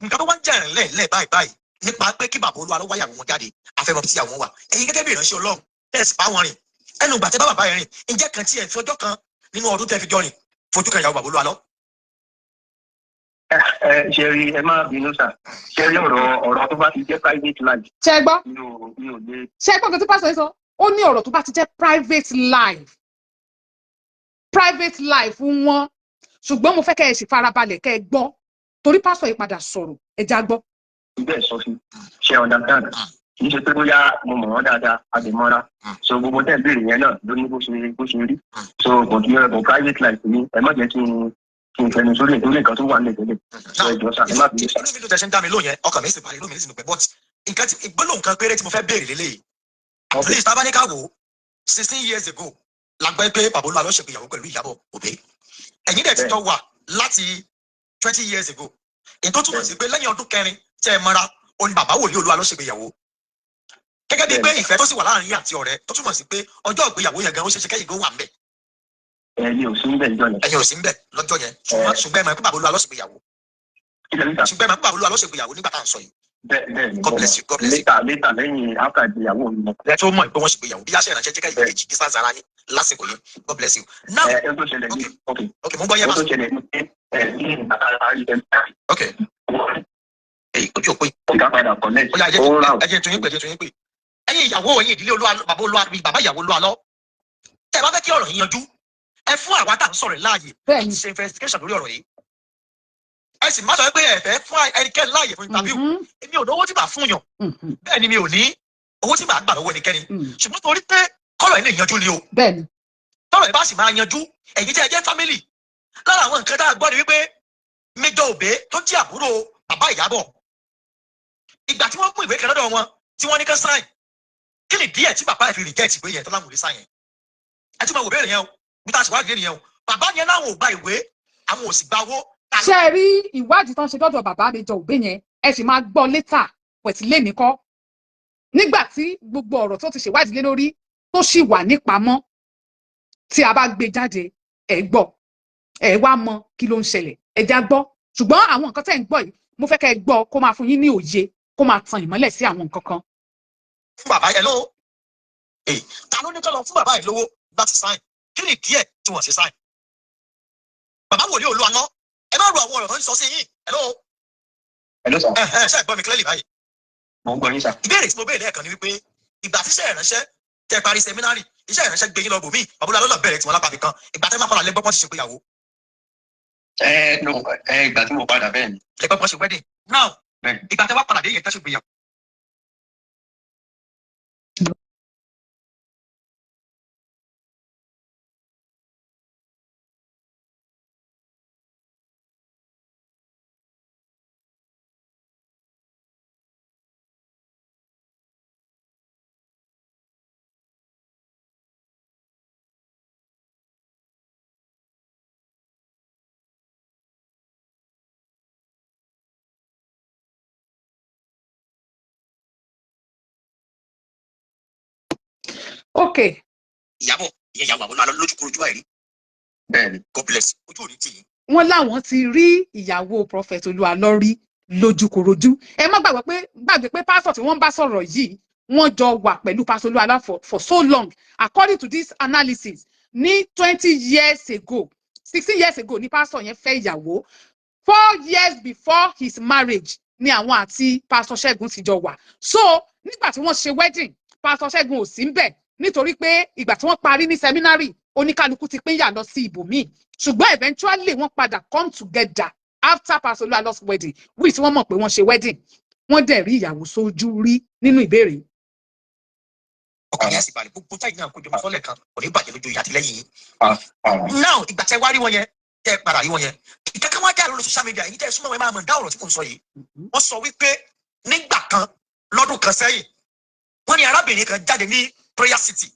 Nǹkan tó wá ń jà ńlẹ̀ ńlẹ̀ báyìí báyìí nípa pé kí bàbá Olúwa ló wáyàwó wọn jáde, àfẹ́mọ́ tí àwọn wà. Ẹ̀yin gẹ́gẹ́ bí ìránṣẹ́ Ọlọ́run tẹ́ ẹ sì bá wọn rìn, ẹnu ìgbà tẹ́ bá bàbá yẹn rìn, ǹjẹ́ kan tí ẹ fi ọjọ́ kan nínú ọdún tẹ́ fi jọ rìn fojú kan ìyàwó bàbá Olúwa lọ? Ẹ ṣe rí, ẹ má bínú sà, ṣe rí ọ̀rọ̀ tó bá ti jẹ́ private life. Ṣé gbọ́? Mi ò lè. Ṣé gbọ́ nǹkan tí pásítọ̀ yìí sọ? Ó ní ọ̀rọ̀ tó bá ti jẹ́ private life, private life wọn. Ṣùgbọ́n mo fẹ́ kẹ́ ẹ sì farabalẹ̀ kẹ́ ẹ gbọ́, torí pásítọ̀ yìí padà sọ̀rọ̀. Ẹ já gbọ́. Bẹ́ẹ̀ sọ sí ṣe understand, kì í ṣe pé bóyá mo mọ̀ wọ́n dáadáa, a lè mọ́ra. So gbogbo tẹ́ ẹ̀ béèrè yẹn náà ló ní bó ṣe rí. So kò kí ẹ bọ̀ private life mi, ẹ má jẹ́ kí n fẹnu sórí ìtorí nǹkan tó wà nílẹ̀ tẹ́lẹ̀. So ẹ jọ̀ọ́ sà, ẹ má bínú sà. Inú mi dùn tẹ́ ṣe ń dá mi lóhùn yẹn, ọkàn mi sì balẹ̀, inú mi sì dùn pé, but nǹkan tí gbólóhùn kan péré tí mo fẹ́ béèrè lélẹ́yìí. Please, tá a bá ní ká wò ó, 16 years ago la gbọ́ pé bàbá Olúwa ló ṣègbéyàwó pẹ̀lú Ìyábọ̀ Òbí. Ẹ̀yin dẹ̀ ti jọ wà láti 20 years ago, èyí tó túmọ̀ sí pé lẹ́yìn ọdún 4 tẹ́ ẹ mọ́ra, ó ní bàbá wòlíì Olúwa ló ṣègbéyàwó. Gẹ́gẹ́ bíi pé ìfẹ́ tó sì wà láàrin yín àti ọ̀rẹ́, tó túmọ̀ sí pé ọjọ́ ìgbéyàwó yẹn gan, ó ṣeé ṣe kẹ́yìn gan wà ń bẹ̀. Ẹ̀yin ò sí ń bẹ̀ níjọ́ yẹn. Ẹ̀yin ò sí ń bẹ̀ lọ́jọ́ yẹn, ṣùgbọ́n ẹ mọ̀ pé bàbá Olúwa ló ṣègbéyàwó. Kí lẹ ní sà? Ṣùgbọ́n ẹ mọ̀ pé bàbá Olúwa ló ṣègbéyàwó nígbà tá à ń sọ yìí. Bẹ́ẹ̀ bẹ́ẹ̀ ni. God bless you, God bless you. Later later, lẹ́yìn after ìgbéyàwó mi mọ̀. Ẹ tó mọ̀ pé wọ́n ṣègbéyàwó, bí aṣẹ ìrànṣẹ́ jẹ́ kẹ́yìn méjì distance ara yín lásìkò yẹn. God bless you. Now, Ẹ ẹ tó ṣẹlẹ̀ ní, ok. Ok, mo ń gbọ́ yẹn. Ó Máa tó ṣẹlẹ̀ ní pé ẹ ní ìgbà tá a parí ẹ Ok, èyí ojú òpó yìí. Ìka padà connect. Ó yá, ẹ ó jẹ́ rà. ẹ jẹ́ tún yín pè, ẹ jẹ́ tún yín pè. Ẹ̀yin ìyàwó, ẹ̀yin ìdílé Olúwa, bàbá Olúwa, bàbá ìyàwó Olúwa lọ, tẹ́ ẹ bá fẹ́ kí ọ̀rọ̀ yìí yanjú, ẹ fún àwa tá à ń sọ̀rọ̀ yìí láàyè ṣe investigation lórí ọ̀rọ̀ yìí. Ẹ sì má sọ pé ẹ fẹ́ fún ẹnikẹ́ni láàyè fún interview. Èmi ò lówó tí màá fún yàn, bẹ́ẹ̀ ni mi ò ní owó tí màá gbà lọ́wọ́ ẹnikẹ́ni, ṣùgbọ́n torí pé kọ́rọ̀ yìí lè yanjú ni o. Tọ́rọ̀ yìí bá sì máa yanjú, ẹ̀yin tí ẹ jẹ́ family, lára àwọn nǹkan tá a gbọ́ ni wípé Major Obe tó jẹ́ àbúrò bàbá Ìyábọ̀, ìgbà tí wọ́n mú ìwé kan lọ́dọ̀ wọn tí wọ́n ní kán sign, kí ni díẹ̀ tí bàbá ẹ̀ fi reject ìwé yẹn tó láwọn ò lè sign yẹn? Ẹ tún máa wò béèrè yẹn o, bí tá a sì wá nìyẹn o. Bàbá yẹn láwọn ò gba ìwé, àwọn ò sì gba owó. Ṣé ẹ rí ìwádìí tó ń ṣe dọ́dọ̀ bàbá Major Obe yẹn? Ẹ sì máa gbọ́ later pẹ̀tí lẹ́mìí kọ́, nígbà tí gbogbo ọ̀rọ̀ tó ti ṣèwádìí lé lórí tó sì wà nípamọ́, tí a bá gbé jáde, ẹ gbọ́, ẹ wá mọ kí ló ń ṣẹlẹ̀. Ẹ já gbọ́. Ṣùgbọ́n àwọn nǹkan tẹ́ ń gbọ́ yìí, mo fẹ́ kẹ́ ẹ gbọ́ kó máa fún yín ní òye, kó máa tan ìmọ́lẹ̀ sí àwọn nǹkan kan. Fún bàbá yẹn lówó, ta ló ní kọ́ lọ fún bàbá yẹn lówó láti sign? Kí ni díẹ̀ tí wọ́n ṣe sign? Bàbá wòlíì Olúwa ná, ẹ má ro àwọn ọ̀rọ̀ tó ń sọ sí yín. Hello? Hello sir. Ẹ ẹ ṣe é gbọ́ mi clearly báyìí? Mo ń gbọ́ yín sir. Ìbéèrè tí mo béèrè lẹ́ẹ̀kan ni wípé ìgbà tí iṣẹ́ ìránṣẹ́ tẹ parí seminary, iṣẹ́ ìránṣẹ́ gbé yín lọ bòmíì, bàbá Olúwa lọ́nà bẹ̀rẹ̀ tí wọ́n lápá kan, ìgbà tẹ́ máa padà lẹ́gbọ́n ti ṣe ìgbéyàwó. Ẹ no, ẹ ìgbà tí mo padà, bẹ́ẹ̀ ni. Lẹ́gbọ́n ṣe wedding now. Bẹ́ẹ̀. Ìgbà tẹ́ wá padà dé yẹn tẹ́ ṣe ìgbéyàwó. Ok. Ìyábọ̀, ìyẹn ìyàwó àwọn Olúalọ́, lójúkorojú báyìí rí? Bẹ́ẹ̀ni. God bless you. Ojú òní tì yín. Wọ́n láwọn ti rí ìyàwó Prophet Olúalọ́ rí lójúkorojú. Ẹ má gbàgbé pé pásítọ̀ tí wọ́n bá sọ̀rọ̀ yìí, wọ́n jọ wà pẹ̀lú Pastor Olúalọ́ for so long. According to this analysis, ní 20 years ago, 16 years ago ní pásítọ̀ yẹn fẹ́ ìyàwó. 4 years before his marriage ni àwọn àti Pastor Ṣẹ́gun ti jọ wà. So nígbà tí wọ́n ṣe wedding, Pastor Ṣẹ́gun ò sí ńbẹ̀, nítorí pé ìgbà tí wọ́n parí ní seminary, oníkálukú ti pínyà lọ sí ibòmíì. Ṣùgbọ́n eventually, wọ́n padà come together after Pastor Olúalọ́'s wedding, which wọ́n mọ̀ pé wọ́n ṣe wedding, wọ́n dẹ̀ rí ìyàwó sójú rí nínú ìbéèrè yìí. Ọkàn yẹn sì balẹ̀. Gbogbo táyì náà kójọ sọ́lẹ̀ kan kò ní bàjẹ́ lójú ìyá àtìlẹ́yìn yìí. Ah, ah. Now, ìgbà tẹ wá rí wọn yẹn, tẹ padà rí wọn yẹn, ìkankan wá jáde lórí social media. Èyí tẹ súnmọ́ wọn, máa mọ̀ dá ọ̀rọ̀ tí mò ń sọ yìí. Wọ́n sọ wípé nígbà kan, lọ́dún kan sẹ́yìn, wọ́n ní arábìnrin kan jáde ní Prayer City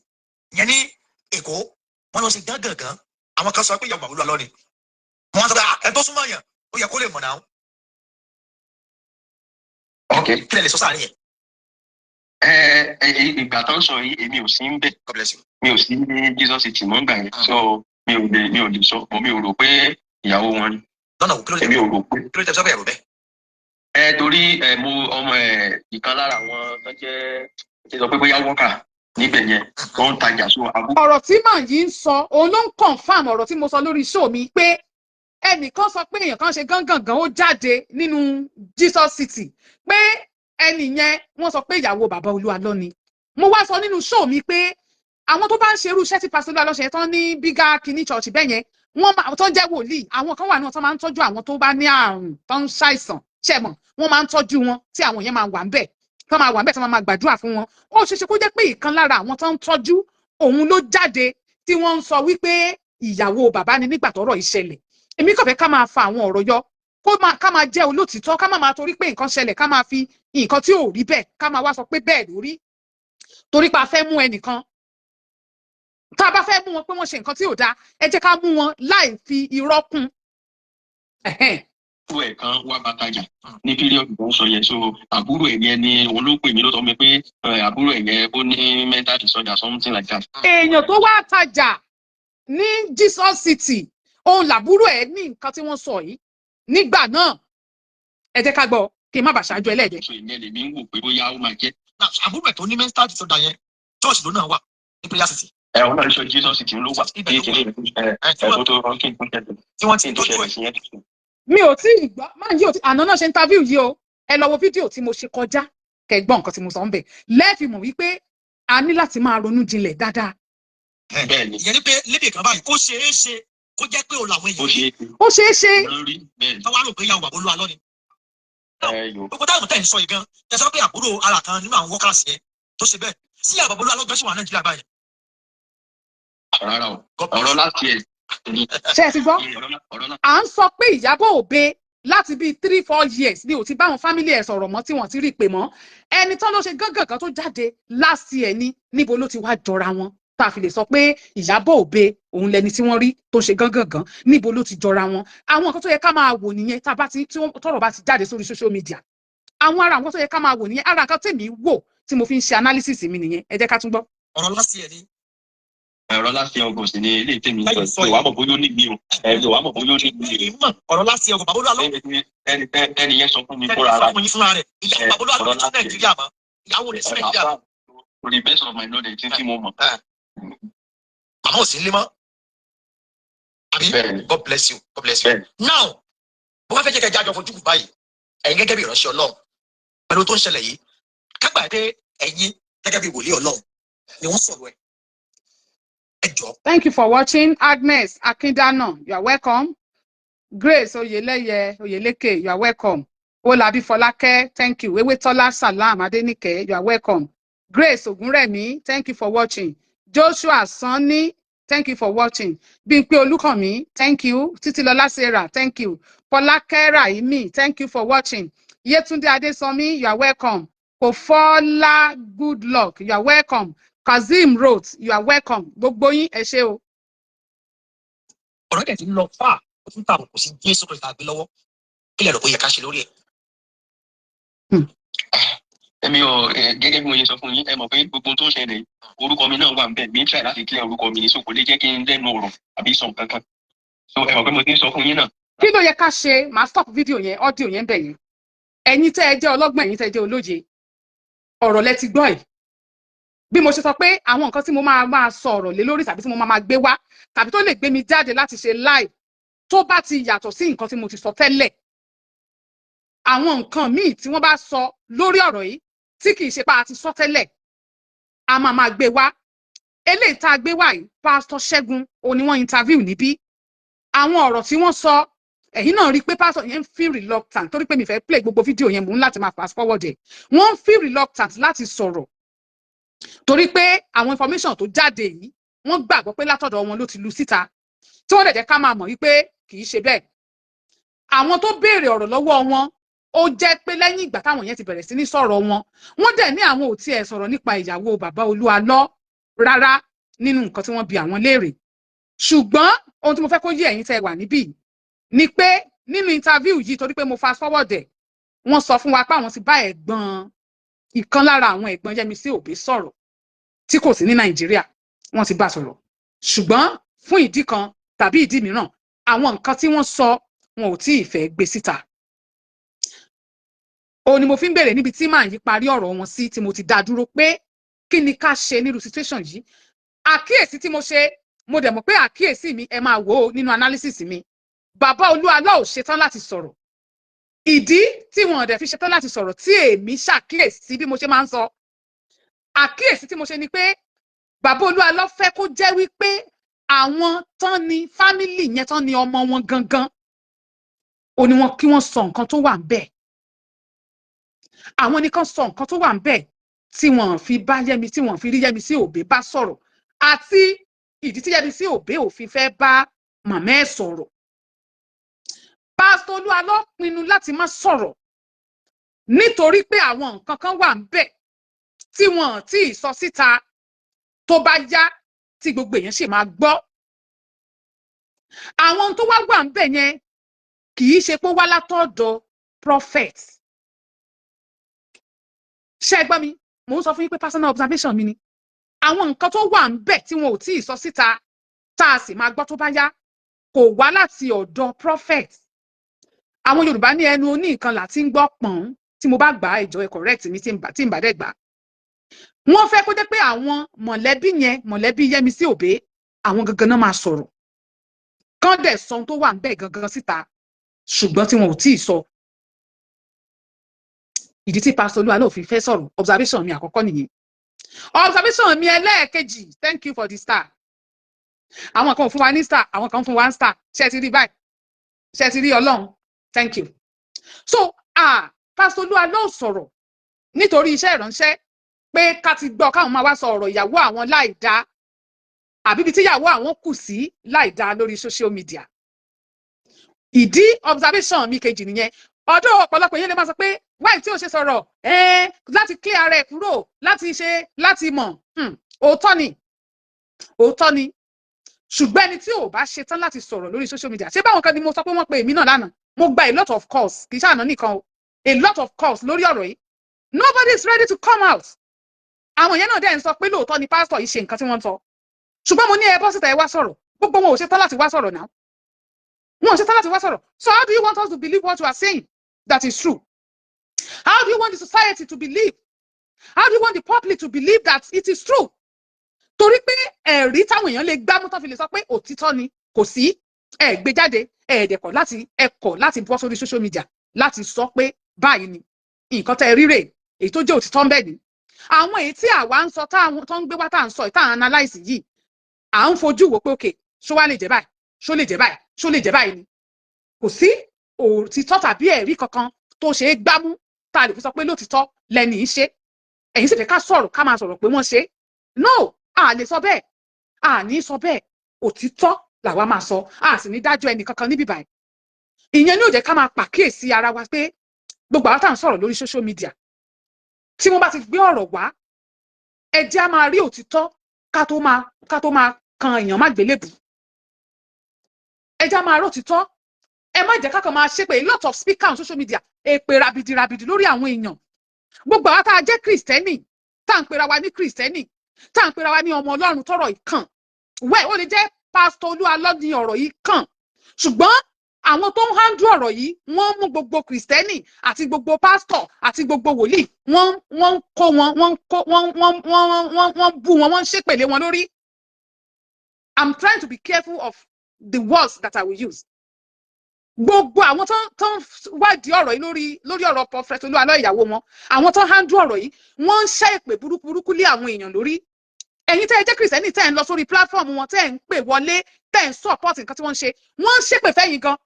yẹn ní Èkó. Wọ́n lọ sí gángangan. Àwọn kan sọ pé ìyàwó Olúalọ́ ni. Wọ́n sọ pé, "Ah, ẹ tó súnmọ́ yẹn, ó yẹ kó lè mọ̀ náà." Kí lẹ lè sọ sáà yẹn? Ẹ ẹ, ìgbà tó ń sọ yìí, èmi ò sí ń bẹ̀. God bless you. Mi ò sí ní Jesus City mọ́ gbà yẹn, so mi ò lè sọ bọ́. Mi ò rò pé ìyàwó wọn ni. Lọ́nà wo? Kí ló dé? Èmi ò rò pé. Kí ló dé tẹ́ sọ pé ẹ̀rọ bẹ́ẹ̀? Ẹ torí ẹ mo ọmọ ẹ ìkan lára àwọn tó jẹ́ ṣe sọ pé bóyá worker níbẹ̀ yẹn tó ń tajà, so àbúrò Ọ̀rọ̀ tí màá yìí ń sọ, òun ló ń confirm ọ̀rọ̀ tí mo sọ lórí show mi, pé ẹnìkan sọ pé èèyàn kan ṣe gángangan, ó jáde nínú Jesus City, pé ẹnì yẹn, wọ́n sọ pé ìyàwó bàbá Olúalọ́ ni. Mo wá sọ nínú show mi pé àwọn tó bá ń ṣe irú iṣẹ́ tí Pastor Olúalọ́ ṣe tán ní bíga kínní church bẹ́ẹ̀ yẹn, wọ́n máa tó ń jẹ́ wòlíì, àwọn kan wà náà tó máa ń tọ́jú àwọn tó bá ní àrùn, tó ń ṣàìsàn, ṣẹ̀ mọ̀, wọ́n máa ń tọ́jú wọn, tí àwọn yẹn máa wà ń bẹ̀, tó máa wà ń bẹ̀, tó máa gbàdúrà fún wọn. Ó ṣeé ṣe kó jẹ́ pé ìkan lára àwọn tó ń tọ́jú òun ló jáde tí wọ́n ń sọ wípé ìyàwó bàbá ni nígbà tọ́rọ̀ yìí ṣẹlẹ̀. Èmi kàn fẹ́ ká máa fa àwọn ọ̀rọ̀ yọ, kó máa ká máa jẹ́ olótìtọ́, ká má máa torí pé nǹkan ṣẹlẹ̀, ká máa fi nǹkan tí ò rí bẹ́ẹ̀, ká máa wá sọ pé bẹ́ẹ̀ ló rí, torí pé a fẹ́ mú ẹnìkan. Tá a bá fẹ́ mú wọn pé wọ́n ṣe nǹkan tí ò dáa, ẹ jẹ́ ká mú wọn láì fi irọ́ kún. Ẹ̀hẹ́n. Ẹ̀ kan wá bá tajà ní period tó ń sọ yẹn, so àbúrò ẹ̀ yẹn ni òun ló pè mí, ló sọ mi pé àbúrò ẹ̀ yẹn, ó ní mental disorder, something like that. Èèyàn tó wá tajà ní Jesus City, òun làbúrò ẹ̀ ní nǹkan tí wọ́n sọ yìí nígbà náà. Ẹ jẹ́ ká gbọ́, kí n má bàa ṣáájú ẹlẹ́ẹ̀dẹ́. So ìyẹn lèmi ń wò pé bóyá ó máa jẹ́. Now, àbúrò ẹ̀ tó ní mental disorder yẹn, church ló náà wà ní Prayer City? Ẹ òun náà sọ Jesus City ló wà. Ibẹ̀ kí ló kí ẹ ẹ tí ẹ wọ́n tó tó kí n tó ṣẹlẹ̀ tí wọ́n ti kí n tó tọ́jú ṣẹlẹ̀ ẹ̀. sí yẹn. Mi ò tí ì gbọ́ máa yí ò tí àná náà ṣe interview yìí o. Ẹ lọ wo fídíò tí mo ṣe kọjá, kẹ́ gbọ́ nǹkan tí mo sọ ń bẹ̀, lẹ́ẹ̀fì mọ̀ wípé a ní láti máa ronú jinlẹ̀ dáadáa. Bẹ́ẹ̀ ni. Ìyẹn ni pé lédè kan báyìí, ó ṣeé ṣe kó jẹ́ pé òun làwọn Ó èèyàn ṣe é ṣe. Ó ṣeé ṣe. Lórí bẹ́ẹ̀ ni. Tó wá rò pé ìyàwó bàbá Olúalọ́ ni. Ẹ yòó. Gbogbo táwọn tẹ̀ ń sọ yìí gan, tẹ sọ pé àbúrò ara kan nínú àwọn workers yẹn tó ṣe bẹ́ẹ̀ sí ìyàwó bàbá Olúalọ́ gan, sì wà Nàìjíríà báyìí? Rárá o. God bless Ọ̀rọ̀ you. láti ẹ̀ ni. Ṣé ẹ ti gbọ́? Ọ̀rọ̀ láti. À ń sọ pé Ìyábọ̀ Òbe láti bíi 3-4 years ni ò ti bá àwọn family ẹ̀ sọ̀rọ̀ mọ́, tí wọ́n ti rí i pè mọ́. Ẹni tán ló ṣe gángan kan tó jáde last year ni, níbo ló ti wá jọra wọn tá a fi lè sọ pé Ìyábọ̀ Òbe òun lẹni tí wọ́n rí tó ṣe gángan gan? Níbo ló ti jọra wọn? Àwọn nǹkan tó yẹ ká máa wò nìyẹn. Tá a bá ti tí tọ́rọ̀ bá ti jáde sórí social media, àwọn ara àwọn tó yẹ ká máa wò nìyẹn. Ara nǹkan tèmi wò tí mo fi ń ṣe analysis mi nìyẹn. Ẹ jẹ́ ká tún gbọ́. Ọ̀rọ̀ last year ni. Ọ̀rọ̀ láti August ni ilé tèmi Lẹ́yìn sọ. sọ Ìwà mọ̀ bóyá ó ní mi o, ẹ ìwà mọ̀ bóyá ó ní mi o. Ẹ̀yin mọ̀ ọ̀rọ̀ last year, bàbá Olúalọ́. Ẹni yẹn sọ fún mi Ẹni fúnra sọ ara fún yín fúnra rẹ̀, ìyàwó bàbá Olúalọ́ ọ̀rọ̀ ti last year. Nàìjíríà mọ́, ìyàwó rẹ̀ sí Nàìjíríà mọ́? To the best of my knowledge tí mo mọ̀. Màmá ò sí nílé mọ́, àbí? Bẹ́ẹ̀ni. God bless you, God bless you. Bẹ́ẹ̀ni. Now, bó bá fẹ́ jẹ́ kẹ́ jájọ fojú kù báyìí, ẹ̀yin gẹ́gẹ́ bí ìránṣẹ́ Ọlọ́run, pẹ̀lú tó ń ṣẹlẹ̀ yìí, kágbà pé ẹ̀yin gẹ́gẹ́ bí wòlíì Ọlọ́run ni wọ́n sọ̀rọ̀ ẹ̀, ẹ jọ. Thank you for watching. Agnes Akindana, you are welcome. Grace Oyeleye Oyeleke, you are welcome. Olabi Folake, thank you. Ewetola Salam Adenike, you are welcome. Grace Ogunremi, thank you for watching. Joshua Sanni, thank you for watching. Bimpe Olukanmi, thank you. Titilola Sarah, thank you. Folake Raimi, thank you for watching. Yetunde Adesanmi, you are welcome. Kofola Goodluck, you are welcome. Kazeem Rhodes, you are welcome. Gbogbo yín, ẹ ṣé o. Ọ̀rọ̀ dẹ̀ ti ń lọ fà, ó tún tàbùkù sí Jésù Kristi àgbé lọ́wọ́. Kí lẹ rò pé ó yẹ ká ṣe lórí ẹ̀? Èmi ò gẹ́gẹ́ bí mo ṣe sọ fún yín, ẹ mọ̀ pé gbogbo ohun tó ń ṣẹlẹ̀, orúkọ mi náà wà níbẹ̀. Mi ń try láti clear orúkọ mi ní, so kò lè jẹ́ kí n lẹ́nu ọ̀rọ̀ àbí sọ nǹkan kan. So ẹ mọ̀ pé mo ti ń sọ fún yín náà. Kí ló yẹ ká ṣe? Màá stop fídíò yẹn, audio yẹn bẹ̀ yẹn. Ẹ̀yin tẹ́ ẹ jẹ́ ọlọ́gbọ́n, ẹ̀yin tẹ́ ẹ jẹ́ olóye, ọ̀rọ̀ lẹ ti gbọ́ yìí. Bí mo ṣe sọ pé àwọn nǹkan tí mo máa máa sọ ọ̀rọ̀ lé lórí tàbí tí mo máa máa gbé wá tàbí tó lè gbé mi jáde láti ṣe live, tó bá ti yàtọ̀ sí nǹkan tí mo ti sọ tẹ́lẹ̀, àwọn nǹkan míì tí wọ́n bá sọ lórí ọ̀rọ̀ yìí tí kì í ṣe pé a ti sọ tẹ́lẹ̀, a máa máa gbé wá. Eléyìí tá a gbé wá yìí, Pásítọ̀ Ṣẹ́gun òun ni wọ́n interview níbí. Àwọn ọ̀rọ̀ tí wọ́n sọ, ẹ̀yin náà rí i pé pásítọ̀ yẹn ń feel reluctant, torí pé mi fẹ́ play gbogbo fídíò yẹn, mò ń láti máa fast forward ẹ̀. Wọ́n ń feel reluctant láti sọ̀rọ̀ torí pé àwọn information tó jáde yìí, wọ́n gbàgbọ́ pé látọ̀dọ̀ wọn ló ti lu síta, tí wọ́n dẹ̀ jẹ́ ká máa mọ̀ wípé kì í ṣe bẹ́ẹ̀. Àwọn tó béèrè ọ̀rọ̀ lọ́wọ́ wọn, ó jẹ́ pé lẹ́yìn ìgbà táwọn yẹn ti bẹ̀rẹ̀ sí ní sọ̀rọ̀ wọn, wọ́n dẹ̀ ní àwọn ò tiẹ̀ sọ̀rọ̀ nípa ìyàwó bàbá Olúalọ́ rárá nínú nǹkan tí wọ́n bi àwọn léèrè. Ṣùgbọ́n ohun tí mo fẹ́ kó yé ẹ̀yin tẹ́ wà níbí ni pé nínú interview yìí, torí pé mo fast forward ẹ̀, wọ́n sọ fún wa pé àwọn ti bá ẹ̀gbọ́n, ìkan lára àwọn ẹ̀gbọ́n Yẹ́misí Òbí sọ̀rọ̀ tí kò sí ní Nàìjíríà. Wọ́n ti bá sọ̀rọ̀, ṣùgbọ́n fún ìdí kan tàbí ìdí mìíràn, àwọn nǹkan tí wọ́n sọ, wọn ò tí ì fẹ́ gbé síta. Òun ni mo fi ń bèrè níbi tí màá yí parí ọ̀rọ̀ wọn sí, tí mo ti dá dúró pé kí ni ká ṣe nírú situation yìí. Àkíyèsí tí mo ṣe, mo dẹ̀ mọ̀ pé àkíyèsí mi, ẹ máa wò ó nínú analysis mi, bàbá Olúalọ́ ò ṣetán láti sọ̀rọ̀. Ìdí tí wọn ò dẹ̀ fi ṣetán láti sọ̀rọ̀ tí èmi ṣàkíyèsí, bí mo ṣe máa ń sọ, àkíyèsí tí mo ṣe ni pé bàbá Olúalọ́ fẹ́ kó jẹ́ wípé àwọn tán ni family yẹn, tán ni ọmọ wọn gangan, ó ní wọn kí wọ́n sọ nǹkan tó wà ń bẹ̀. Àwọn nìkan sọ nǹkan tó wà ń bẹ̀ tí wọ́n fi bá Yẹ́mi, tí wọ́n fi rí Yẹ́misí Òbí bá sọ̀rọ̀, àti ìdí tí Yẹ́misí Òbí ò fi fẹ́ bá màmá ẹ̀ sọ̀rọ̀. Pásítọ̀ Olúalọ́ pinnu láti má sọ̀rọ̀ nítorí pé àwọn nǹkan kan wà ń bẹ̀ tí wọ́n tí ì sọ síta, tó bá yá tí gbogbo èèyàn sì máa gbọ́. Àwọn tó wá wà ń bẹ̀ yẹn kì í ṣe pé ó wá látọ̀dọ̀ prophet. Ṣé ẹ gbọ́ mi? Mò ń sọ fún yín pé personal observation mi ni. Àwọn nǹkan tó wà ń bẹ̀ tí wọn ò tí ì sọ síta, tá a sì máa gbọ́ tó bá yá, kò wá láti ọ̀dọ̀ prophet. Àwọn Yorùbá ní ẹnu oní nǹkan là ti ń gbọ́ pọ̀n. Tí mo bá gbà á, ìjọ ẹ correct mi tí n bá dẹ̀ gbà á. Wọ́n fẹ́ kó jẹ́ pé àwọn mọ̀lẹ́bí yẹn, mọ̀lẹ́bí Yẹ́misí Òbé, àwọn gangan náà máa sọ̀rọ̀, kán dẹ̀ sọ ohun tó wà ń bẹ̀ gangan síta, ṣùgbọ́n tí wọn ò tí ì sọ. Ìdí tí Pastor Olúalọ́ fi fẹ́ sọ̀rọ̀, observation mi àkọ́kọ́ nìyẹn. Observation mi ẹlẹ́ẹ̀kejì, thank you for the star. Àwọn kan ò fún wa ní star, àwọn kan fún wa ní star. Ṣé ẹ ti rí báyìí? Ṣé ẹ ti rí Ọlọ́run? Thank you. So Pastor Olúalọ́ sọ̀rọ̀ nítorí iṣẹ́ ìránṣẹ́, pé ká ti gbọ́ káwọn máa wá sọ ọ̀rọ̀ ìyàwó àwọn láì dá, àbí ibi tíyàwó àwọn kù sí láì dá lórí social media. Ìdí observation mi kejì nìyẹn. Ọ̀dọ̀ ọ̀pọ̀lọpọ̀ yẹn lè máa sọ pé wáyé tí ò ṣe sọ̀rọ̀ láti clear ara ẹ̀ kúrò, láti ṣe, láti mọ̀. Òótọ́ ni, òótọ́ ni. Ṣùgbọ́n ẹni tí ò bá ṣe tán láti sọ̀rọ̀ lórí social media, ṣé báwọn kan ni mo sọ pé wọ́n pe èmi náà lánàá? Mo gba a lot of calls, kì í ṣàná nìkan o, a lot of calls lórí ọ̀rọ̀ yìí. Nobody is ready to come out. Àwọn yẹn náà dẹ̀ ń sọ pé lóòótọ́ ni pásítọ̀ yìí ṣe nǹkan tí wọ́n ń sọ, ṣùgbọ́n mo ní ẹ bọ́ síta, ẹ wá sọ̀rọ̀. Gbogbo wọn ò ṣe tán láti wá sọ̀rọ̀ náà. Wọn ò ṣe tán láti wá sọ̀rọ̀. So how do you want us to believe what you are saying, that is true? How do you want the society to believe? How do you want the public to believe that it is true? Torí pé ẹ̀rí táwọn èèyàn lè gbámú tán fi lè sọ pé òtítọ́ ni, kò sí. Ẹ gbé jáde, ẹ dẹ̀kọ̀ láti, ẹ kọ̀ láti bọ́ sórí social media láti sọ pé báyìí ni nǹkan tẹ́ rí rè, èyí tó jẹ́ òtítọ́ ń bẹ ni. Àwọn èyí tí àwa ń sọ, táwọn tó ń gbé wá, tá à ń sọ, tá à ń analyse yìí, à ń fojú wò pé okay, ṣó wá lè jẹ́ báyìí? Ṣó lè jẹ́ báyìí? Ṣó lè jẹ́ báyìí ni? Kò sí òtítọ́ tàbí ẹ̀rí kankan tó ṣe é gbámú tá a lè fi sọ pé lótìtọ́ lẹ́ni í ṣe. Ẹ̀yin sì fẹ́ ká sọ̀rọ̀, ká máa sọ̀rọ̀ pé wọ́n ṣe. No, a lè sọ bẹ́ẹ̀, a ní sọ bẹ́ẹ̀. Òtítọ́ làwa máa sọ, a sì ní dájọ́ ẹnì kankan níbí báyìí. Ìyẹn ní ò jẹ́ ká máa pàkíyèsí ara wa pé gbogbo àwọn tá à ń sọ̀rọ̀ lórí social media, tí wọ́n bá ti gbé ọ̀rọ̀ wá, ẹ jẹ́ á máa rí òtítọ́ ká tó máa kan èèyàn má gbélébù. Ẹ jẹ́ á máa rí òtítọ́. Ẹ má jẹ́ ká kàn máa ṣépè. A lot of speaker on social media, èpè rabidi rabidi lórí àwọn èèyàn. Gbogbo àwọn tá a jẹ́ Kristẹni, tá à ń pera wa ní Kristẹni, tá à ń pera wa ní ọmọ Ọlọ́run, tọrọ yìí kàn wẹ́ẹ̀, ó lè jẹ́ Pásítọ̀ Olúalọ́ ní ọ̀rọ̀ yìí kàn, ṣùgbọ́n àwọn tó ń handle ọ̀rọ̀ yìí, wọ́n mú gbogbo Kristẹni àti gbogbo pásítọ̀ àti gbogbo wòlíì, wọ́n ń kó wọn, wọ́n ń kó wọ́n wọ́n wọ́n wọ́n wọ́n bú wọn, wọ́n ń ṣépèlé wọn lórí. I'm trying to be careful of the words that I will use. Gbogbo àwọn tó ń wádìí ọ̀rọ̀ yìí lórí ọ̀rọ̀ Prophet Olúalọ́, ìyàwó wọn, àwọn tó ń handle ọ̀rọ̀ yìí, wọ́n ń ṣẹ́ èpè burúkú burúkú lé àwọn èèyàn lórí. Ẹ̀yin tẹ́ ẹ jẹ́ Kristẹni, tẹ́ ẹ ń lọ sórí platform wọn, tẹ́ ẹ ń pè wọlé, tẹ́ ẹ ń support nǹkan tí wọ́n ń ṣe, wọ́n ń ṣépè fẹ́yìn gan.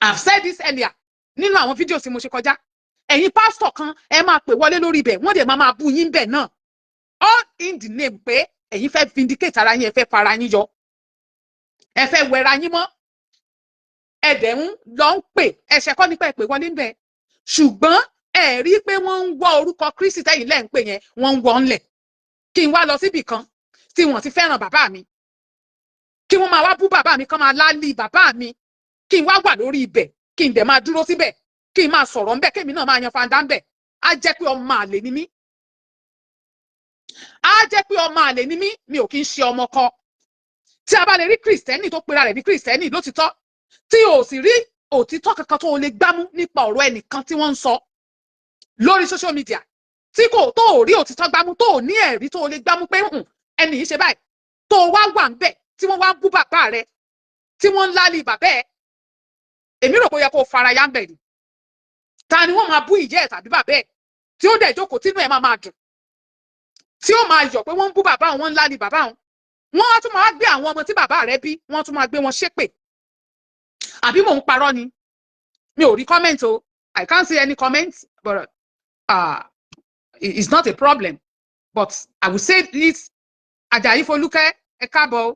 I've said this earlier nínú àwọn fídíò tí mo ṣe kọjá. Ẹ̀yin pásítọ̀ kan, ẹ máa pè wọlé lórí ibẹ̀, wọ́n dẹ̀ máa máa bú yín bẹ̀ náà, all in the name pé ẹ̀yin fẹ́ vindicate ara yín, ẹ fẹ́ fara yín yọ, ẹ fẹ́ wẹra yín mọ́. Ẹ dẹ̀ ń lọ ń pè. Ẹ̀ṣẹ̀ kọ́ nípa ẹ pè wọlé ń bẹ̀, ṣùgbọ́n ẹ rí i pé wọ́n ń wọ́ orúkọ Kristi tẹ́yìn lẹ́ ń pè yẹn, wọ́n ń wọ́ ńlẹ̀. Kí n wá lọ síbì kan tí wọ́n ti fẹ́ràn bàbá mi, kí wọ́n máa wá bú bàbá mi, kán máa lálì bàbá mi, kí n wá wà lórí ibẹ̀, kí n dẹ̀ máa dúró síbẹ̀, kí n máa sọ̀rọ̀ ńbẹ̀, kémi náà máa yan fanda ńbẹ̀, á jẹ́ pé ọmọ àlè ni mí. Á jẹ́ pé ọmọ àlè ni mí. Mi ò kí ń ṣe ọmọ kọ. Tí a bá lè rí Kristẹni tó pera rẹ̀ ní Kristẹni lótìtọ́, tí o sì rí òtítọ́ kankan tó o lè gbámú nípa ọ̀rọ̀ ẹnìkan tí wọ́n ń sọ lórí social media, tí kò tó ò rí òtítọ́ gbámú, tó ò ní ẹ̀rí tó o lè gbámú pé ẹnì yìí ṣe báyìí, tó o wá wà ń bẹ̀ tí wọ́n wá ń bú bàbá rẹ, tí wọ́n ń lálì bàbá ẹ̀, èmi rò pé ó yẹ kó o fara ya ń bẹ̀ ni. Ta ni wọ́n máa bú ìyá ẹ̀ tàbí bàbá ẹ̀ tí ó dẹ̀ jókòó, tínú ẹ̀ máa máa dùn, tí ó máa yọ̀ pé wọ́n ń bú bàbá òun, wọ́n ń lálì bàbá òun? Wọ́n á tún máa gbé àwọn ọmọ tí bàbá rẹ̀ bí, wọ́n tún máa gbé wọn ṣépè. Àbí mò ń parọ́ ni? Mi ò rí comment o. I can't see any comment, but it's not a problem, but I will say this. Ajayi Folúkẹ́, ẹ káàbọ̀.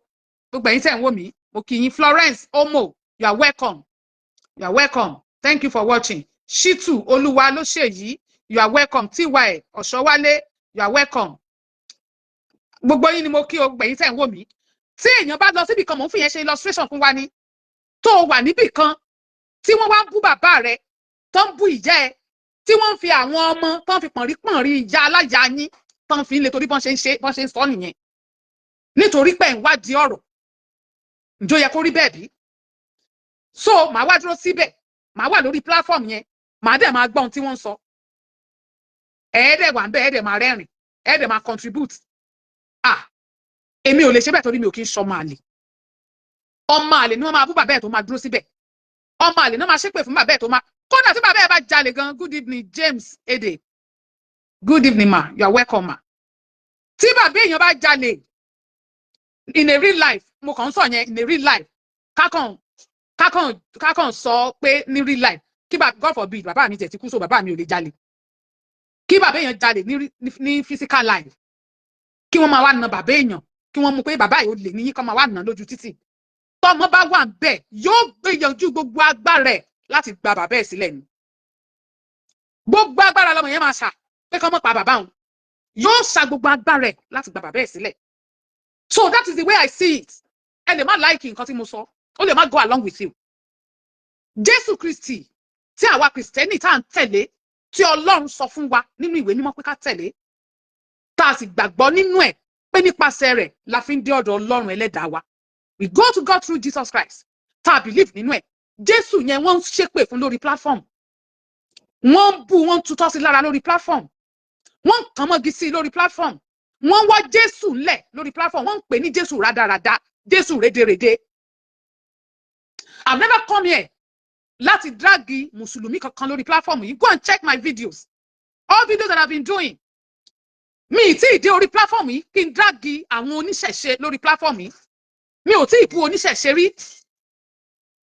Gbogbo ẹ̀yin tẹ̀ ń wò mí, mo kí yín. Florence Omo, you are welcome, you are welcome, thank you for watching. Shitu Olúwa ló ṣe yìí, you are welcome. Ty Ọ̀ṣọ́wálé, you are welcome. Gbogbo yín ni mo kí o, gbogbo ẹ̀yin tẹ̀ ń wò mí. Tí èèyàn bá lọ síbì kan, mò ń fi yẹn ṣe illustration fún wa ni, tó o wà níbì kan tí wọ́n wá ń bú bàbá rẹ, tó ń bú ìyá ẹ, tí wọ́n ń fi àwọn ọmọ tó ń fi pọ̀nrí pọ̀nrí ìyá aláya yín, tó ń fi ń le, torí bọ́n ṣe ń ṣe, bọ́n ṣe ń sọ nìyẹn, nítorí pé ń wádìí ọ̀rọ̀. Ǹjọ́ yẹ kó rí bẹ́ẹ̀ bí? So màá wá dúró síbẹ̀, màá wà lórí platform yẹn, màá dẹ̀ máa gbọ́ ohun tí wọ́n ń sọ. Ẹ̀ẹ́dẹ̀ wà ń bẹ́, ẹ̀ẹ́dẹ̀ máa rẹ́rìn, ẹ̀ẹ́dẹ̀ máa contribute. Ah, èmi ò lè ṣe bẹ́ẹ̀, torí mi ò kí ń ṣọmọ àlè. Ọmọ àlè ni wọ́n máa bú bàbá ẹ̀ tó máa dúró síbẹ̀. Ọmọ àlè náà máa ṣépè fún bàbá ẹ̀ tó máa, kódà tí bàbá ẹ̀ bá jalè gan. Good evening, James Ede. Good evening, ma. You are welcome, ma. Tí bàbá èèyàn bá jalè in a real life, mo kàn ń sọ yẹn in a real life, kákàn sọ pé ní real life, kí bàbá, God forbid, bàbá mi tẹ̀ ti kú, so bàbá mi ò lè jalè. Kí bàbá èèyàn jalè ní physical life, kí wọ́n máa wá na bàbá èèyàn, kí wọ́n mú pé bàbá yìí ó lè níyín, kọ́ máa wá nà lójú títì, tọmọ bá wà bẹ́ẹ̀, yóò gbìyànjú gbogbo agbára ẹ̀ láti gba bàbá ẹ̀ sílẹ̀ ni. Gbogbo agbára lọmọ yẹn máa ṣà pé kọ́ mọ́ pa bàbá òun. Yóò ṣa gbogbo agbára ẹ̀ láti gba bàbá ẹ̀ sílẹ̀. So that is the way I see it. Ẹ lè má like nǹkan tí mo sọ, ó lè má go along with you. Jésù Kristi tí àwa Kristẹni tá à ń tẹ̀lé, tí Ọlọ́run sọ fún wa nínú ìwé mímọ́ pé ká tẹ̀lé, tá a sì gbàgbọ́ nínú ẹ̀ pé nípasẹ̀ rẹ̀ la fi ń dé ọ̀dọ̀ Ọlọ́run ẹlẹ́dàá wa, we go to God through Jesus Christ, tá a believe nínú ẹ̀, Jésù yẹn, wọ́n ń ṣépè fún lórí platform, wọ́n ń bú, wọ́n ń tutọ́ sí lára lórí platform, wọ́n ń kàn mọ́gi sí lórí platform, wọ́n wá Jésù ńlẹ̀ lórí platform, wọ́n ń pè ní Jésù rádaràda, Jésù rédèrèdè. I've never come here láti drag mùsùlùmí kankan lórí platform yìí. Go and check my videos, all videos that I've been doing. Mi ì tí ì dé orí platform yìí kí n drag àwọn oníṣẹ̀ṣe lórí platform yìí. Mi ò tí ì bú oníṣẹ̀ṣe rí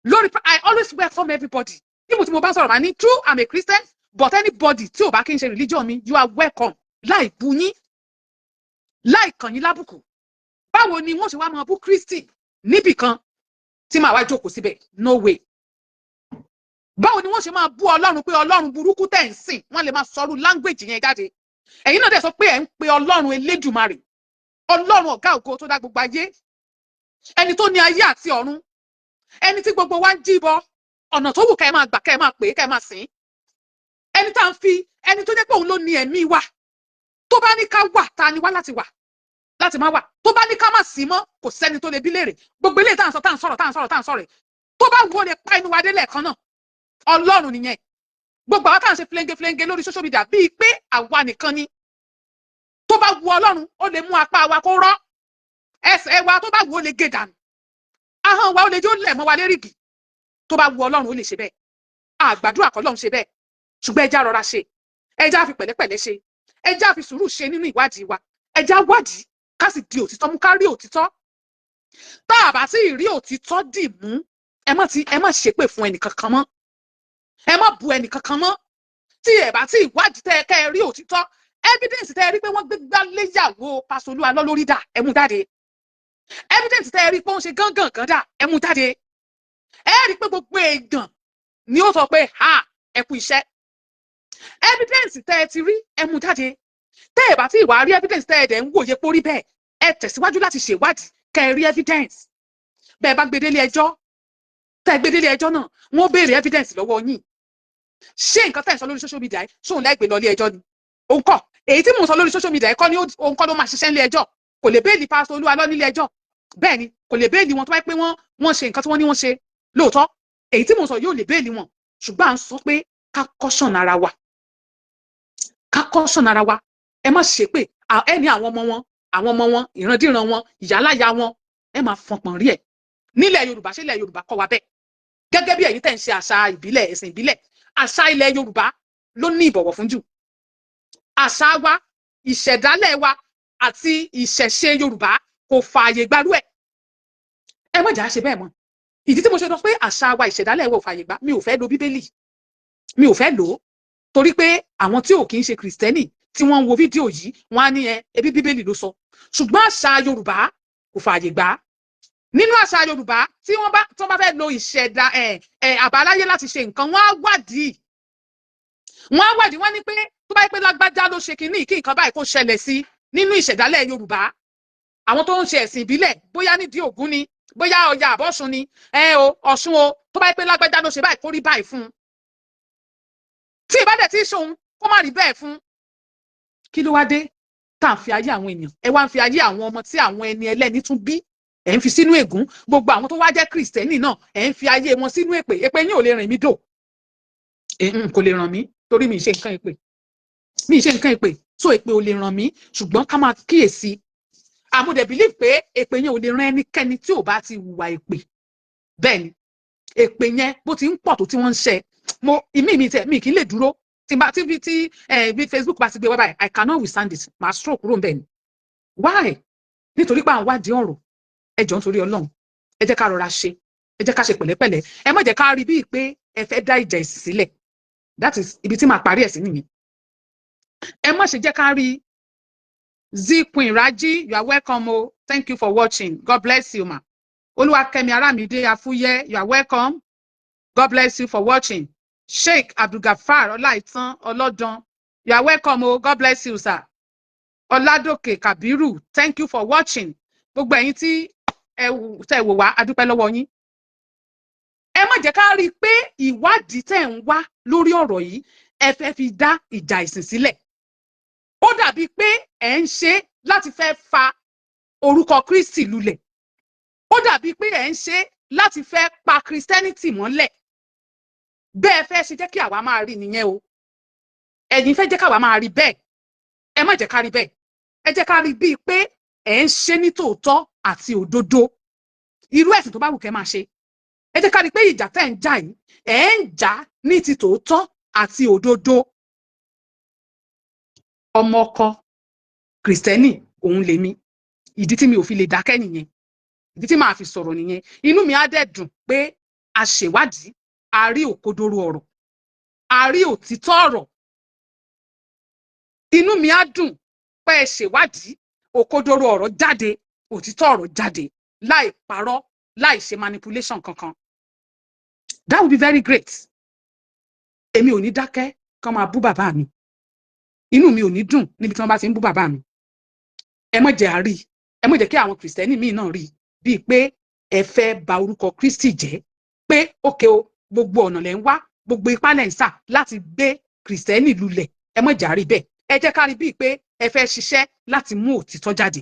lórí. I always welcome everybody. Níbo tí mo bá sọ̀rọ̀, màá ní, true, I'm a Christian, but anybody tí ò bá kí n ṣe religion mi, you are welcome, láì bú yín, láì kàn yín lábùkù. Báwo ni wọ́n ṣe wá máa bú Kristi níbì kan tí màá wá jókòó síbẹ̀? No way. Báwo ni wọ́n ṣe máa bú Ọlọ́run pé Ọlọ́run burúkú tẹ̀ ń sìn? Wọ́n lè máa sọrú language yẹn jáde. Ẹ̀yin náà dẹ̀ sọ pé ẹ̀ ń pe Ọlọ́run Elédùmarè, Ọlọ́run ọ̀gá ògo tó dá gbogbo ayé, ẹni tó ní ayé àti ọ̀run, ẹni tí gbogbo wa ń jíbọ, ọ̀nà tó wù ká ẹ máa gbà, ká ẹ máa pè é, ká ẹ máa sìn. Ẹni tá à ń fi, ẹni tó jẹ́ pé òun ló ní ẹ̀mí wa, tó bá ní ká wà, ta ni wá láti wà, láti má wà? Tó bá ní ká má sí mọ́, kò sẹ́ni tó lè bí léèrè. Gbogbo eléyìí tá à ń sọ, tá à ń sọ̀rọ̀, tá à ń sọ̀rọ̀, tá à ń sọ̀rọ̀, tó bá wù, ó lè pa inú wa délẹ̀ kan náà. Ọlọ́run nìyẹn. Gbogbo àwọn tá à ń ṣe flenge flenge lórí social media bíi pé àwa nìkan ni, tó bá wu Ọlọ́run, ó lè mú apá wa kó rọ́, ẹsẹ̀ wa, tó bá wù, ó lè gé dànù, ahọ́n wa, ó lè jó lẹ̀ mọ́ wa lérìgì. Tó bá wu Ọlọ́run, ó lè ṣe bẹ́ẹ̀. Àgbàdúrà kọ́ Ọlọ́run ṣe bẹ́ẹ̀, ṣùgbọ́n ẹ jẹ́ á rọra ṣe, ẹ jẹ́ á fi pẹ̀lẹ́pẹ̀lẹ́ ṣe, ẹ jẹ́ á fi sùúrù ṣe nínú ìwádìí wa. Ẹ jẹ́ á wádìí, ká sì di òtítọ́ mú, ká rí òtítọ́. Tá a bá sì rí òtítọ́ dì mú, ẹ má ṣépè fún ẹnìkankan mọ́, ẹ má bu ẹnìkankan mọ́. Tí ẹ bá tí ìwádìí tẹ kẹ́ ẹ rí òtítọ́, evidence tẹ ẹ rí pé wọ́n gbégbá léyàwó Pastor Olúalọ́ lórí dà, ẹ mú jáde. Evidence tẹ ẹ rí pé ó ń ṣe gángan kan dà, ẹ mú jáde. Ẹ rí pé gbogbo èèyàn ni ó sọ pé, "Ha, ẹ kú iṣẹ́." Evidence tẹ ẹ ti rí, ẹ mú jáde. Tẹ ẹ bá tí ìwà rí evidence, tẹ ẹ dẹ̀ ń wòye pórí bẹ́ẹ̀, ẹ tẹ̀síwájú láti ṣèwádìí kẹ́ ẹ rí evidence. Bẹ́ẹ̀ bá gbé délé ẹjọ́, tẹ́ ẹ gbé délé ẹjọ́ náà, wọ́n béèrè evidence lọ́wọ́ yín. Ṣé nǹkan tẹ́ ẹ sọ lórí social media yìí, ṣóun lẹ́gbẹ̀ẹ́ lọ ilé ẹjọ́ ni? Òun kọ́. Èyí tí mò ń sọ lórí social media yìí kọ́ ni, òun kọ́ ló máa ṣiṣẹ́ nílé ẹjọ́. Kò lè bail Pastor Olúalọ́ nílé ẹjọ́. Bẹ́ẹ̀ ni, kò lè bail wọn. Tó bá pé wọ́n ṣe nǹkan tí wọ́n ní wọ́n ṣe lóòótọ́, èyí tí mò ń sọ yóò lè bail wọn. Ṣùgbọ́n à ń sọ pé ká caution ara wa, ká caution ara wa. Ẹ má ṣe pé ẹ ní àwọn ọmọ wọn, àwọn ọmọ wọn, ìrandíran wọn, ìyáláyà wọn, ẹ máa fọnpọ̀n rí ẹ̀ nílẹ̀ Yorùbá. Ṣé ilẹ̀ Yorùbá kọ́ wa bẹ́ẹ̀? Gẹ́gẹ́ bí ẹ̀yin tẹ̀ ń ṣe àṣà ìbílẹ̀, ẹ̀sìn ìbílẹ̀, àṣà ilẹ̀ Yorùbá ló ní ìbọ̀wọ̀ fún jù. Àṣà wa, ìṣẹ̀dálẹ̀ wa àti ìṣẹ̀ṣe Yorùbá kò fààyè gbarú ẹ̀. Ẹ má jà á ṣe bẹ́ẹ̀ mọ́. Ìdí tí mo ṣe sọ pé àṣà wa, ìṣẹ̀dálẹ̀ wa ò fààyè gbà, mi ò fẹ́ lo Bíbélì, mi ò fẹ́ lò ó, torí pé àwọn tí ò kì í ṣe Kìrìsìtẹ́nì tí wọ́n ń wo fídíò yìí, wọ́n á ní ẹ ebi Bíbélì ló sọ. Ṣùgbọ́n àṣà Yorùbá kò fààyè gbà. Nínú àṣà Yorùbá, tí wọ́n bá fẹ́ lo ìṣẹ̀dá ẹ ẹ àbáláyé láti ṣe nǹkan, wọ́n á wádìí, wọ́n á wádìí. Wọ́n ní pé tó bá yẹ pé lágbájá ló ṣe kínní, kí nǹkan báyìí kó ṣẹlẹ̀ sí. Nínú ìṣẹ̀dálẹ̀ Yorùbá, àwọn tó ń ṣe ẹ̀sìn ìbílẹ̀, bóyá nídìí Ògún ni, bóyá Ọya àbọ̀ṣun ni, ẹ o, Ọ̀ṣun o, tó bá yẹ pé lágbájá ló ṣe báyìí, kó rí báyìí fún un. Tí ìbá dẹ̀ tí ṣòun, kó má rí bẹ́ẹ̀ fún. Kí ló wá dé tá à ń fi ayé àwọn èèyàn, ẹ wá ń fi ayé àwọn ọmọ tí àwọn ẹni ẹlẹ́ni tún bí, ẹ̀ ń fi sínú ègún? Gbogbo àwọn tó wá jẹ́ Kìrìsìtẹ́nì náà, ẹ̀ ń fi ayé wọn sínú èpè. Èpè yín ò lè rìn mí dò, kò lè ràn mí, torí mi ì ṣe nǹkan èpè, mi ì ṣe nǹkan èpè, so èpè ò lè ràn mí. Ṣùgbọ́n ká máa kíyèsí. Mo dẹ̀ believe pé èpè yẹn ò lè ràn ẹnikẹ́ni tí ò bá ti hùwà èpè. Bẹ́ẹ̀ ni, èpè yẹn bó ti ń pọ̀ tó tí wọ́n ń ṣe, mo ìmí mi tẹ̀ mi kì í lè dúró. Tí bá tí tí ẹ bí Facebook bá ti gbé wá báyìí, I cannot withstand it, màá stroke kúrò níbẹ̀ ni. Why? Nítorí pé à ń wádìí ọ̀rọ̀. Ẹ jọ̀ọ́, nítorí Ọlọ́run, ẹ jẹ́ ká rọra ṣe, ẹ jẹ́ ká ṣe pẹ̀lẹ́pẹ̀lẹ́. Ẹ má jẹ́ ká rí bíi pé ẹ fẹ́ dá ìjà ìsìn sílẹ̀. That is ibi tí màá parí ẹ̀ sí nìyẹn. Ẹ má ṣe jẹ́ ká rí. Z Queen Raji, you are welcome o. Thank you for watching. God bless you, ma. Olúwakẹ́mi Arámidé Afúyẹ́, you are welcome. God bless you for watching. Sheikh Abdulgafar Ọláìtàn Ọlọ́dàn, you are welcome o. God bless you, sir. Ọládòkè Kabiru, thank you for watching. Gbogbo ẹ̀yin tí ẹ tẹ́ wò wá, a dúpẹ́ lọ́wọ́ yín. Ẹ má jẹ́ ká rí i pé ìwádìí tẹ́ ń wá lórí ọ̀rọ̀ yìí, ẹ fẹ́ fi dá ìjà ìsìn sílẹ̀. Ó dàbí pé ẹ ń ṣe láti fẹ́ fa orúkọ Kristi lulẹ̀. Ó dàbí pé ẹ ń ṣe láti fẹ́ pa Christianity mọ́lẹ̀. Bẹ́ẹ̀ fẹ́ ṣe jẹ́ kí àwa máa rí nìyẹn o. Ẹ̀yin fẹ́ jẹ́ káwa máa rí bẹ́ẹ̀. Ẹ má jẹ́ ká rí bẹ́ẹ̀. Ẹ jẹ́ ká rí bíi pé ẹ̀ ń ṣe ní tòótọ́ àti òdodo. Irú ẹ̀sìn tó bá wù kẹ́ máa ṣe, ẹ jẹ́ ká rí pé ìjà tẹ́ ń jà yìí, ẹ̀ ń jà ní ti tòótọ́ àti òdodo. Ọmọ ọkọ Kìrìsìtẹ́nì òun lèmi. Ìdí tí mi ò fi lè dákẹ́ nìyẹn, ìdí tí màá fi sọ̀rọ̀ nìyẹn. Inú mi á dẹ̀ dùn pé a ṣèwádìí, a rí òkodoro ọ̀rọ̀, a rí òtítọ́ ọ̀rọ̀. Inú mi á dùn pé ẹ ṣèwádìí, òkodoro ọ̀rọ̀ jáde, òtítọ́ ọ̀rọ̀ jáde, láì parọ́, láì ṣe manipulation kankan. That would be very great. Èmi ò ní dákẹ́ kán máa bú bàbá mi. Inú mi ò ní dùn níbi tí wọ́n bá ti ń bú bàbá mi. Ẹ má jẹ́ àrí, ẹ má jẹ́ kí àwọn Kìrìsìtẹ́nì míì náà rí bíi pé ẹ fẹ́ bà orúkọ Kristi jẹ́, pé ókè o, gbogbo ọ̀nà lẹ́ ń wá, gbogbo ipá lẹ́ ń sà láti gbé. Kìrìsìtẹ́nì lulẹ̀. Ẹ má jà rí bẹ́ẹ̀. Ẹ jẹ́ ká rí bíi pé ẹ fẹ́ ṣiṣẹ́ láti mú òtítọ́ jáde.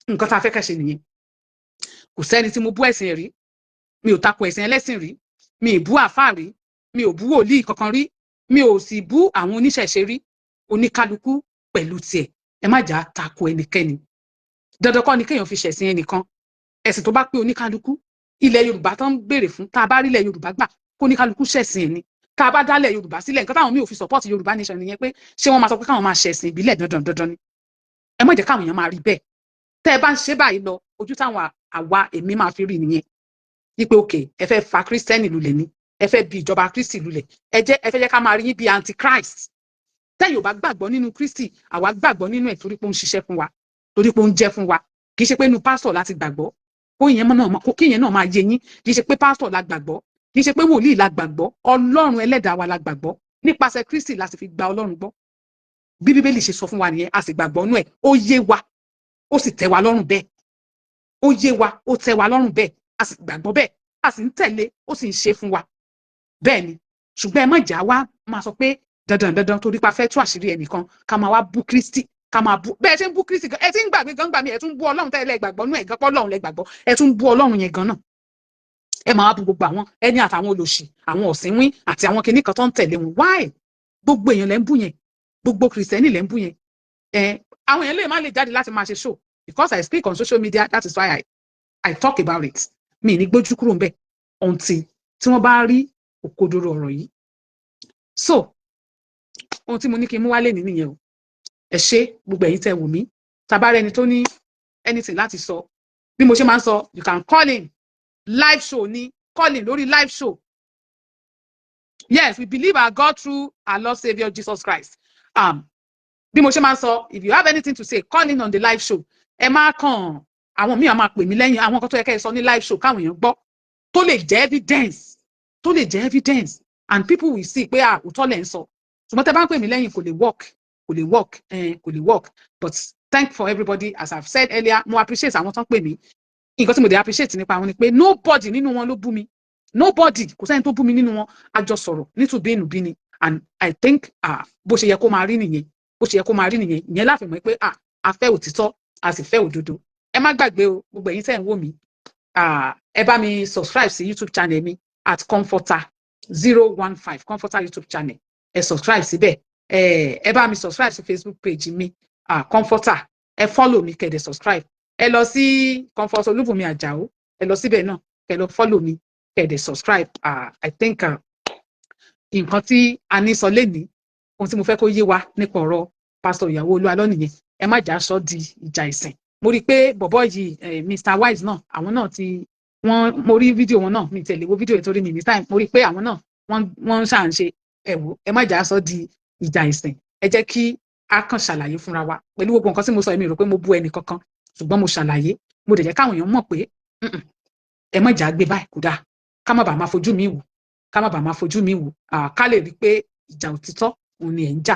Nǹkan tá a fẹ́ kẹ́ ṣe nìyẹn. Kò sẹ́ni tí mo bú ẹ̀sìn ẹ̀ rí. Mi ò takò ẹ̀sìn ẹlẹ́sìn rí. Mi ì bú àáfàá rí, mi ò bú wòlíì kankan rí, mi ò sì bú àwọn oníṣẹ̀ṣe rí. Oníkálukú pẹ̀lú tiẹ̀. Ẹ má jà takò ẹnikẹ́ni. Dandan kọ́ ni kéèyàn fi ṣẹ̀sìn ẹnìkan. Ẹ̀sìn tó bá pé oníkálukú, ilẹ̀ Yorùbá tó ń béèrè fún, tá a bá rí ilẹ̀ Yorùbá gbà, kó oníkálukú ṣẹ̀sìn ẹ̀ ni. Tá a bá dálẹ̀ Yorùbá sílẹ̀, nǹkan táwọn míì ò fi support Yorùbá nation nìyẹn, pé ṣé wọ́n máa sọ pé káwọn máa ṣẹ̀sìn ìbílẹ̀ dandan dandan ni? Ẹ má jẹ́ káwọn èèyàn máa rí bẹ́ẹ̀. Tẹ́ ẹ bá ń ṣe báyìí lọ, ojú táwọn àwa èmi máa fi rí nìyẹn, wípé òkè ẹ fẹ́ fa Kírísítẹ́nì lulẹ̀ ni, ẹ fẹ́ bi ìjọba Kristi lulẹ̀, ẹ jẹ́ ẹ fẹ́ jẹ́ ká máa rí yín bí antichrist. Tẹ́yìn ò bá gbàgbọ́ nínú Kristi, àwa gbàgbọ́ nínú ẹ̀, torí pé ó ń ṣiṣẹ́ fún wa, torí pé ó ń jẹ́ fún wa. Kì í ṣe pé inú pásítọ̀ láti gbàgbọ́. Kó ìyẹn náà, kí ìyẹn náà máa yé yín. Kì í ṣe pé pásítọ̀ la gbàgbọ́, kì í ṣe pé wòlíì la gbàgbọ́. Ọlọ́run ẹlẹ́dàá wa la gbàgbọ́. Nípasẹ̀ Kristi la sì fi gba Ọlọ́run gbọ́. Bí Bíbélì ṣe sọ fún wa nìyẹn. A sì gbàgbọ́ nú ẹ̀. Ó yé wa, ó sì tẹ́ wa lọ́rùn bẹ́ẹ̀. Ó yé wa, ó tẹ́ wa lọ́rùn bẹ́ẹ̀. A sì gbàgbọ́ bẹ́ẹ̀, a sì ń tẹ̀lé, ó sì ń ṣe fún wa bẹ́ẹ̀ ni. Ṣùgbọ́n ẹ má jà wá máa sọ pé dandan dandan, torí pa fẹ́ tú àṣírí ẹnìkan, ká máa wá bú Kristi, ká máa bú. Bẹ́ẹ̀ ṣe ń bú Kristi gan, ẹ ti ń gbàgbé gan gbà mí, ẹ tún bú Ọlọ́run tẹ́lẹ̀ gbàgbọ́ nú ẹ̀ gan pọ́ Ọlọ́run lẹ gbàgbọ́. Ẹ tún bú Ọlọ́run yẹn gan náà. Ẹ máa bú gbogbo àwọn ẹni àtàwọn olòṣì, àwọn ọ̀sìnwín àti àwọn kinní kan tó ń tẹ̀lé wọn. Why? Gbogbo èèyàn lẹ́ ń bú yẹn, gbogbo Kìrìsìtẹ́nì lẹ́ ń bú yẹn. Ẹ àwọn èèyàn lè má lè jáde láti máa ṣe show. Because I speak on social media, that is why I talk about it. Mi ní gbójú kúrò ńbẹ̀ until tí wọ́n bá rí òkodoro ọ̀rọ̀ yìí. So ohun tí mo ní kí n mú wálé ní nìyẹn o. Ẹ ṣé, gbogbo ẹ̀yin tẹ́ wò mí. Tàbá rẹni tó ní anything láti sọ, bí mo ṣe máa ń sọ, you can call in live show ní, call in lórí live show. Yes, we believe our God through our Lord Saviour Jesus Christ. Bí mo ṣe máa ń sọ, if you have anything to say, call in on the live show. Ẹ má kàn, àwọn míì á máa pè mí lẹ́yìn. Àwọn nǹkan tó yẹ kẹ́ ẹ sọ ní live show káwọn èèyàn gbọ́, tó lè jẹ́ evidence, tó lè jẹ́ evidence, and people will see pé ah, òótọ́ lẹ̀ ń sọ. Ṣùgbọ́n tẹ́ bá ń pè mí lẹ́yìn, kò lè work, kò lè work, kò lè work. But thank for everybody. As I've said earlier, mo appreciate àwọn tó ń pè mí. Nǹkan tí mo dé appreciate nípa wọn ni pé nobody nínú wọn ló bú mi. Nobody, kò sẹ́ni tó bú mi nínú wọn. A jọ sọ̀rọ̀ nítùbí ìnùbí ni, and I think, ah, bó ṣe yẹ kó máa rí nìyẹn, bó ṣe yẹ kó máa rí nìyẹn. Ìyẹn láfi mọ̀ pé ah, a fẹ́ òtítọ́, a sì fẹ́ òdodo. Ẹ má gbàgbé o, gbogbo ẹ̀yin tẹ́ ń wò mí, ẹ bá mi subscribe sí YouTube channel mi @Comforter015, Comforter YouTube channel. Ẹ subscribe síbẹ̀. Ẹ bá mi subscribe sí Facebook page mi, Comforter. Ẹ follow mi, kẹ́ dẹ̀ subscribe. Ẹ lọ sí Comfort Olúbùnmi Àjàó, ẹ lọ síbẹ̀ náà, kẹ́ lọ follow mi, kẹ́ dẹ̀ subscribe. I think nǹkan tí a ní sọ lénìí, ohun tí mo fẹ́ kó yé wa nípa ọ̀rọ̀ Pásítọ̀ ìyàwó Olúalọ́ nìyẹn. Ẹ má jà sọ di ìjà ìsìn. Mo rí i pé bọ̀bọ́ yìí, Mr Wise náà, àwọn náà ti wọ́n, mo rí fídíò wọn náà. Mi tẹ̀lé wo fídíò yẹn torí mi ní time. Mo rí i pé àwọn náà wọ́n ń ṣà ń ṣe. Ẹ wò, ẹ má jà sọ di ìjà ìsìn. Ẹ jẹ́ kí a kàn ṣàlàyé fúnra wa. Pẹ̀lú gbogbo nǹkan tí mo sọ, èmi rò pé mo bú ẹnì kankan, ṣùgbọ́n mo ṣàlàyé, mo dẹ̀ jẹ́ káwọn èèyàn mọ̀ pé ẹ má jà gbé báyìí, kò dáa. Ká má bàa máa fojú mi wò, ká má bàa máa fojú mi wò, ká lè rí i pé ìjà òtítọ́ òun ni ẹ̀ ń jà,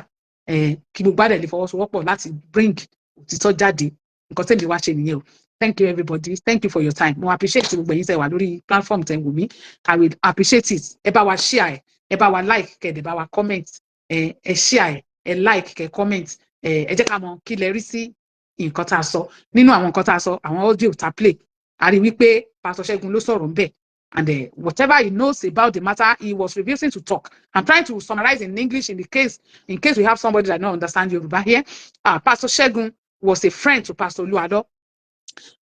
kí gbogbo àdẹ̀ lè fọwọ́sowọ́pọ̀ láti bring òtítọ́ jáde. Nǹkan tẹ́mi wá ṣe nìyẹn o. Thank you, everybody. Thank you for your time. Mo appreciate gbogbo ẹ̀yin tẹ́ wà lórí platform tẹ́ ń wò mí. I will appreciate it, ẹ bá wa share, ẹ bá wa like, kẹ́ ẹ bá wa comment. Ẹ share, ẹ like, kẹ́ comment. Ẹ jẹ́ ká mọ̀ kí lẹ rí sí nǹkan tá a sọ. Nínú àwọn nǹkan tá a sọ, àwọn audio tá a play, a rí wípé Pastor Ṣẹ́gun ló sọ̀rọ̀ ńbẹ̀, and whatever he knows about the matter, he was refusing to talk. I'm trying to summarize in English in case we have somebody that don't understand Yoruba here. Pastor Ṣẹ́gun was a friend to Pastor Oluwalo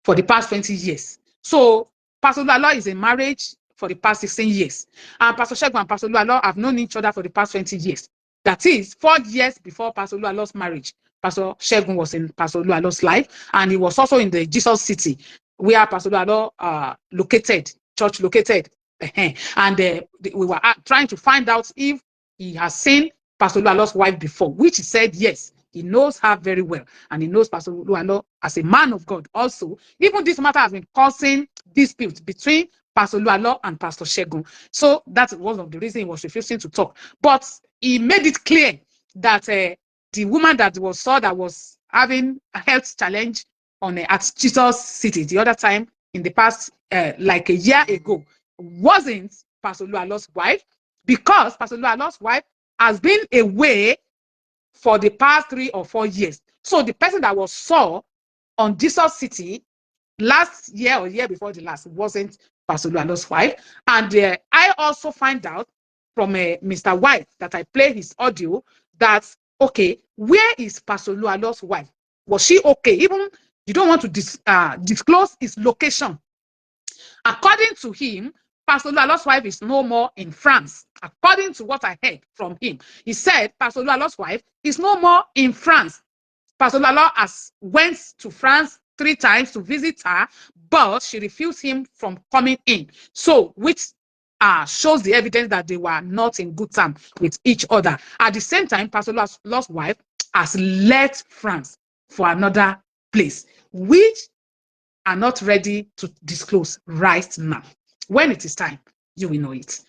for the past 20 years. So Pastor Oluwalo is in marriage for the past 16 years, and Pastor Ṣẹ́gun and Pastor Oluwalo have known each other for the past 20 years. That is, 4 years before Pastor Oluwalo's marriage, Pastor Ṣẹ́gun was in Pastor Oluwalo's life, and he was also in the Jesus City where Pastor Oluwalo located, church located. And we were trying to find out if he has seen Pastor Oluwalo's wife before, which he said yes, he knows her very well, and he knows Pastor Oluwalo as a man of God also. Even this matter has been causing disputes between Pastor Oluwalo and Pastor Shegun. So that was one of the reasons he was refusing to talk. But he made it clear that the woman that was saw that was having a health challenge on at Jesus City the other time in the past, like a year ago, wasn't Pastor Oluwalo's wife, because Pastor Oluwalo's wife has been away for the past 3 or 4 years. So the person that was saw on Jesus City last year or year before the last wasn't Pastor Oluwalo's wife. And I also find out from Mr. White that I play his audio that, okay, where is Pastor Oluwalo's wife? Was she okay? Even you don't want to disclose his location. According to him, Pastor Oluwalo's wife is no more in France. According to what I heard from him, he said Pastor Oluwalo's wife is no more in France. Pastor Oluwalo has went to France three times to visit her, but she refused him from coming in. So, which shows the evidence that they were not in good terms with each other. At the same time, Pastor Oluwalo's wife has left France for another place, which are not ready to disclose right now. When it is time, you will know it.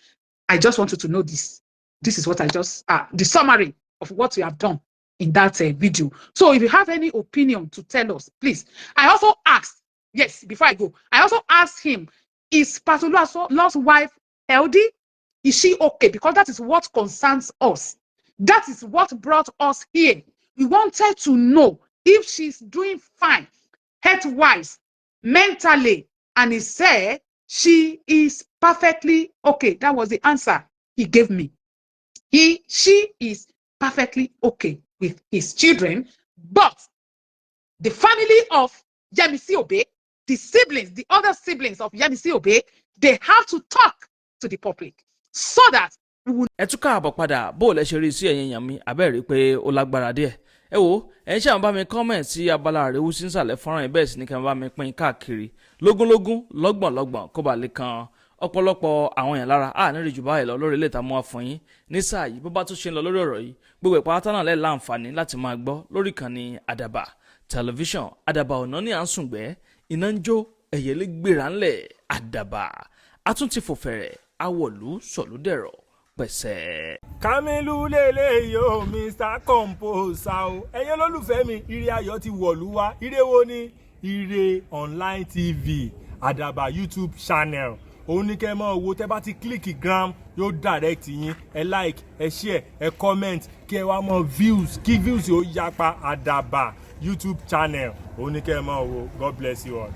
I just want you to know this. This is what I just, the summary of what we have done in that video. So if you have any opinion to tell us, please. I also asked, yes, before I go, I also asked him, is Pastor Oluwalo's wife healthy? Is she okay? Because that is what concerns us. That is what brought us here. We wanted to know if she's doing fine, health-wise, mentally. And he said she is perfectly okay. That was the answer he gave me. She is perfectly okay with his children, but the family of Yemisi Obe, the siblings, the other siblings of Yemisi Obe, they have to talk to the public so that we will Ẹ tún káàbọ̀ padà. Bó o lẹ ṣe rí sí, ẹ̀yin èèyàn mi? Abẹ́rẹ́ pé ó lágbára díẹ̀. Ẹ wo, ẹ̀ ń ṣàwọn bá mi comment sí abala àríwú sí nsàlẹ̀ fọ́nrán yìí, bẹ́ẹ̀ sì ni kí wọ́n bá mi pín káàkiri lógúnlógún, lọ́gbọ̀nlọ́gbọ̀n, kó bá lè kan ọ̀pọ̀lọpọ̀ àwọn èèyàn lára. A ní rí jù báyìí lọ lórí ilé ìtààmú wa fún yín ní sáà yìí. Bó bá tún ṣe ń lọ lórí ọ̀rọ̀ yìí, gbogbo ìpátá náà lẹ́ẹ̀ láǹfààní láti máa gbọ́ lórí ìkànnì Àdàbà Tẹlifíṣàn. Àdàbà ọ̀nà ní à ń sùngbẹ́, iná ń jó, ẹ̀yẹ́lé gbéra ńlẹ̀. Àdàbà a tún ti fò fẹ̀rẹ̀ awọ̀lú sọ̀lúdẹ̀rọ̀ pẹ̀sẹ̀. Kamilu lélẹ́yìí o, Mr Composer o. Ẹ̀yin olólùfẹ́ mi, ire ayọ̀ ti wọ̀lú wá. Ire wo ni? Ire Online TV, Àdàbà YouTube channel, òun ní kẹ́ ẹ máa wo. Tẹ́ bá ti click gram, yóò direct yín. Ẹ like, ẹ share, ẹ comment, kí ẹ wá mọ views, kí views yóò yapa. Àdàbà YouTube channel, òun ní kẹ́ ẹ máa wo. God bless you all.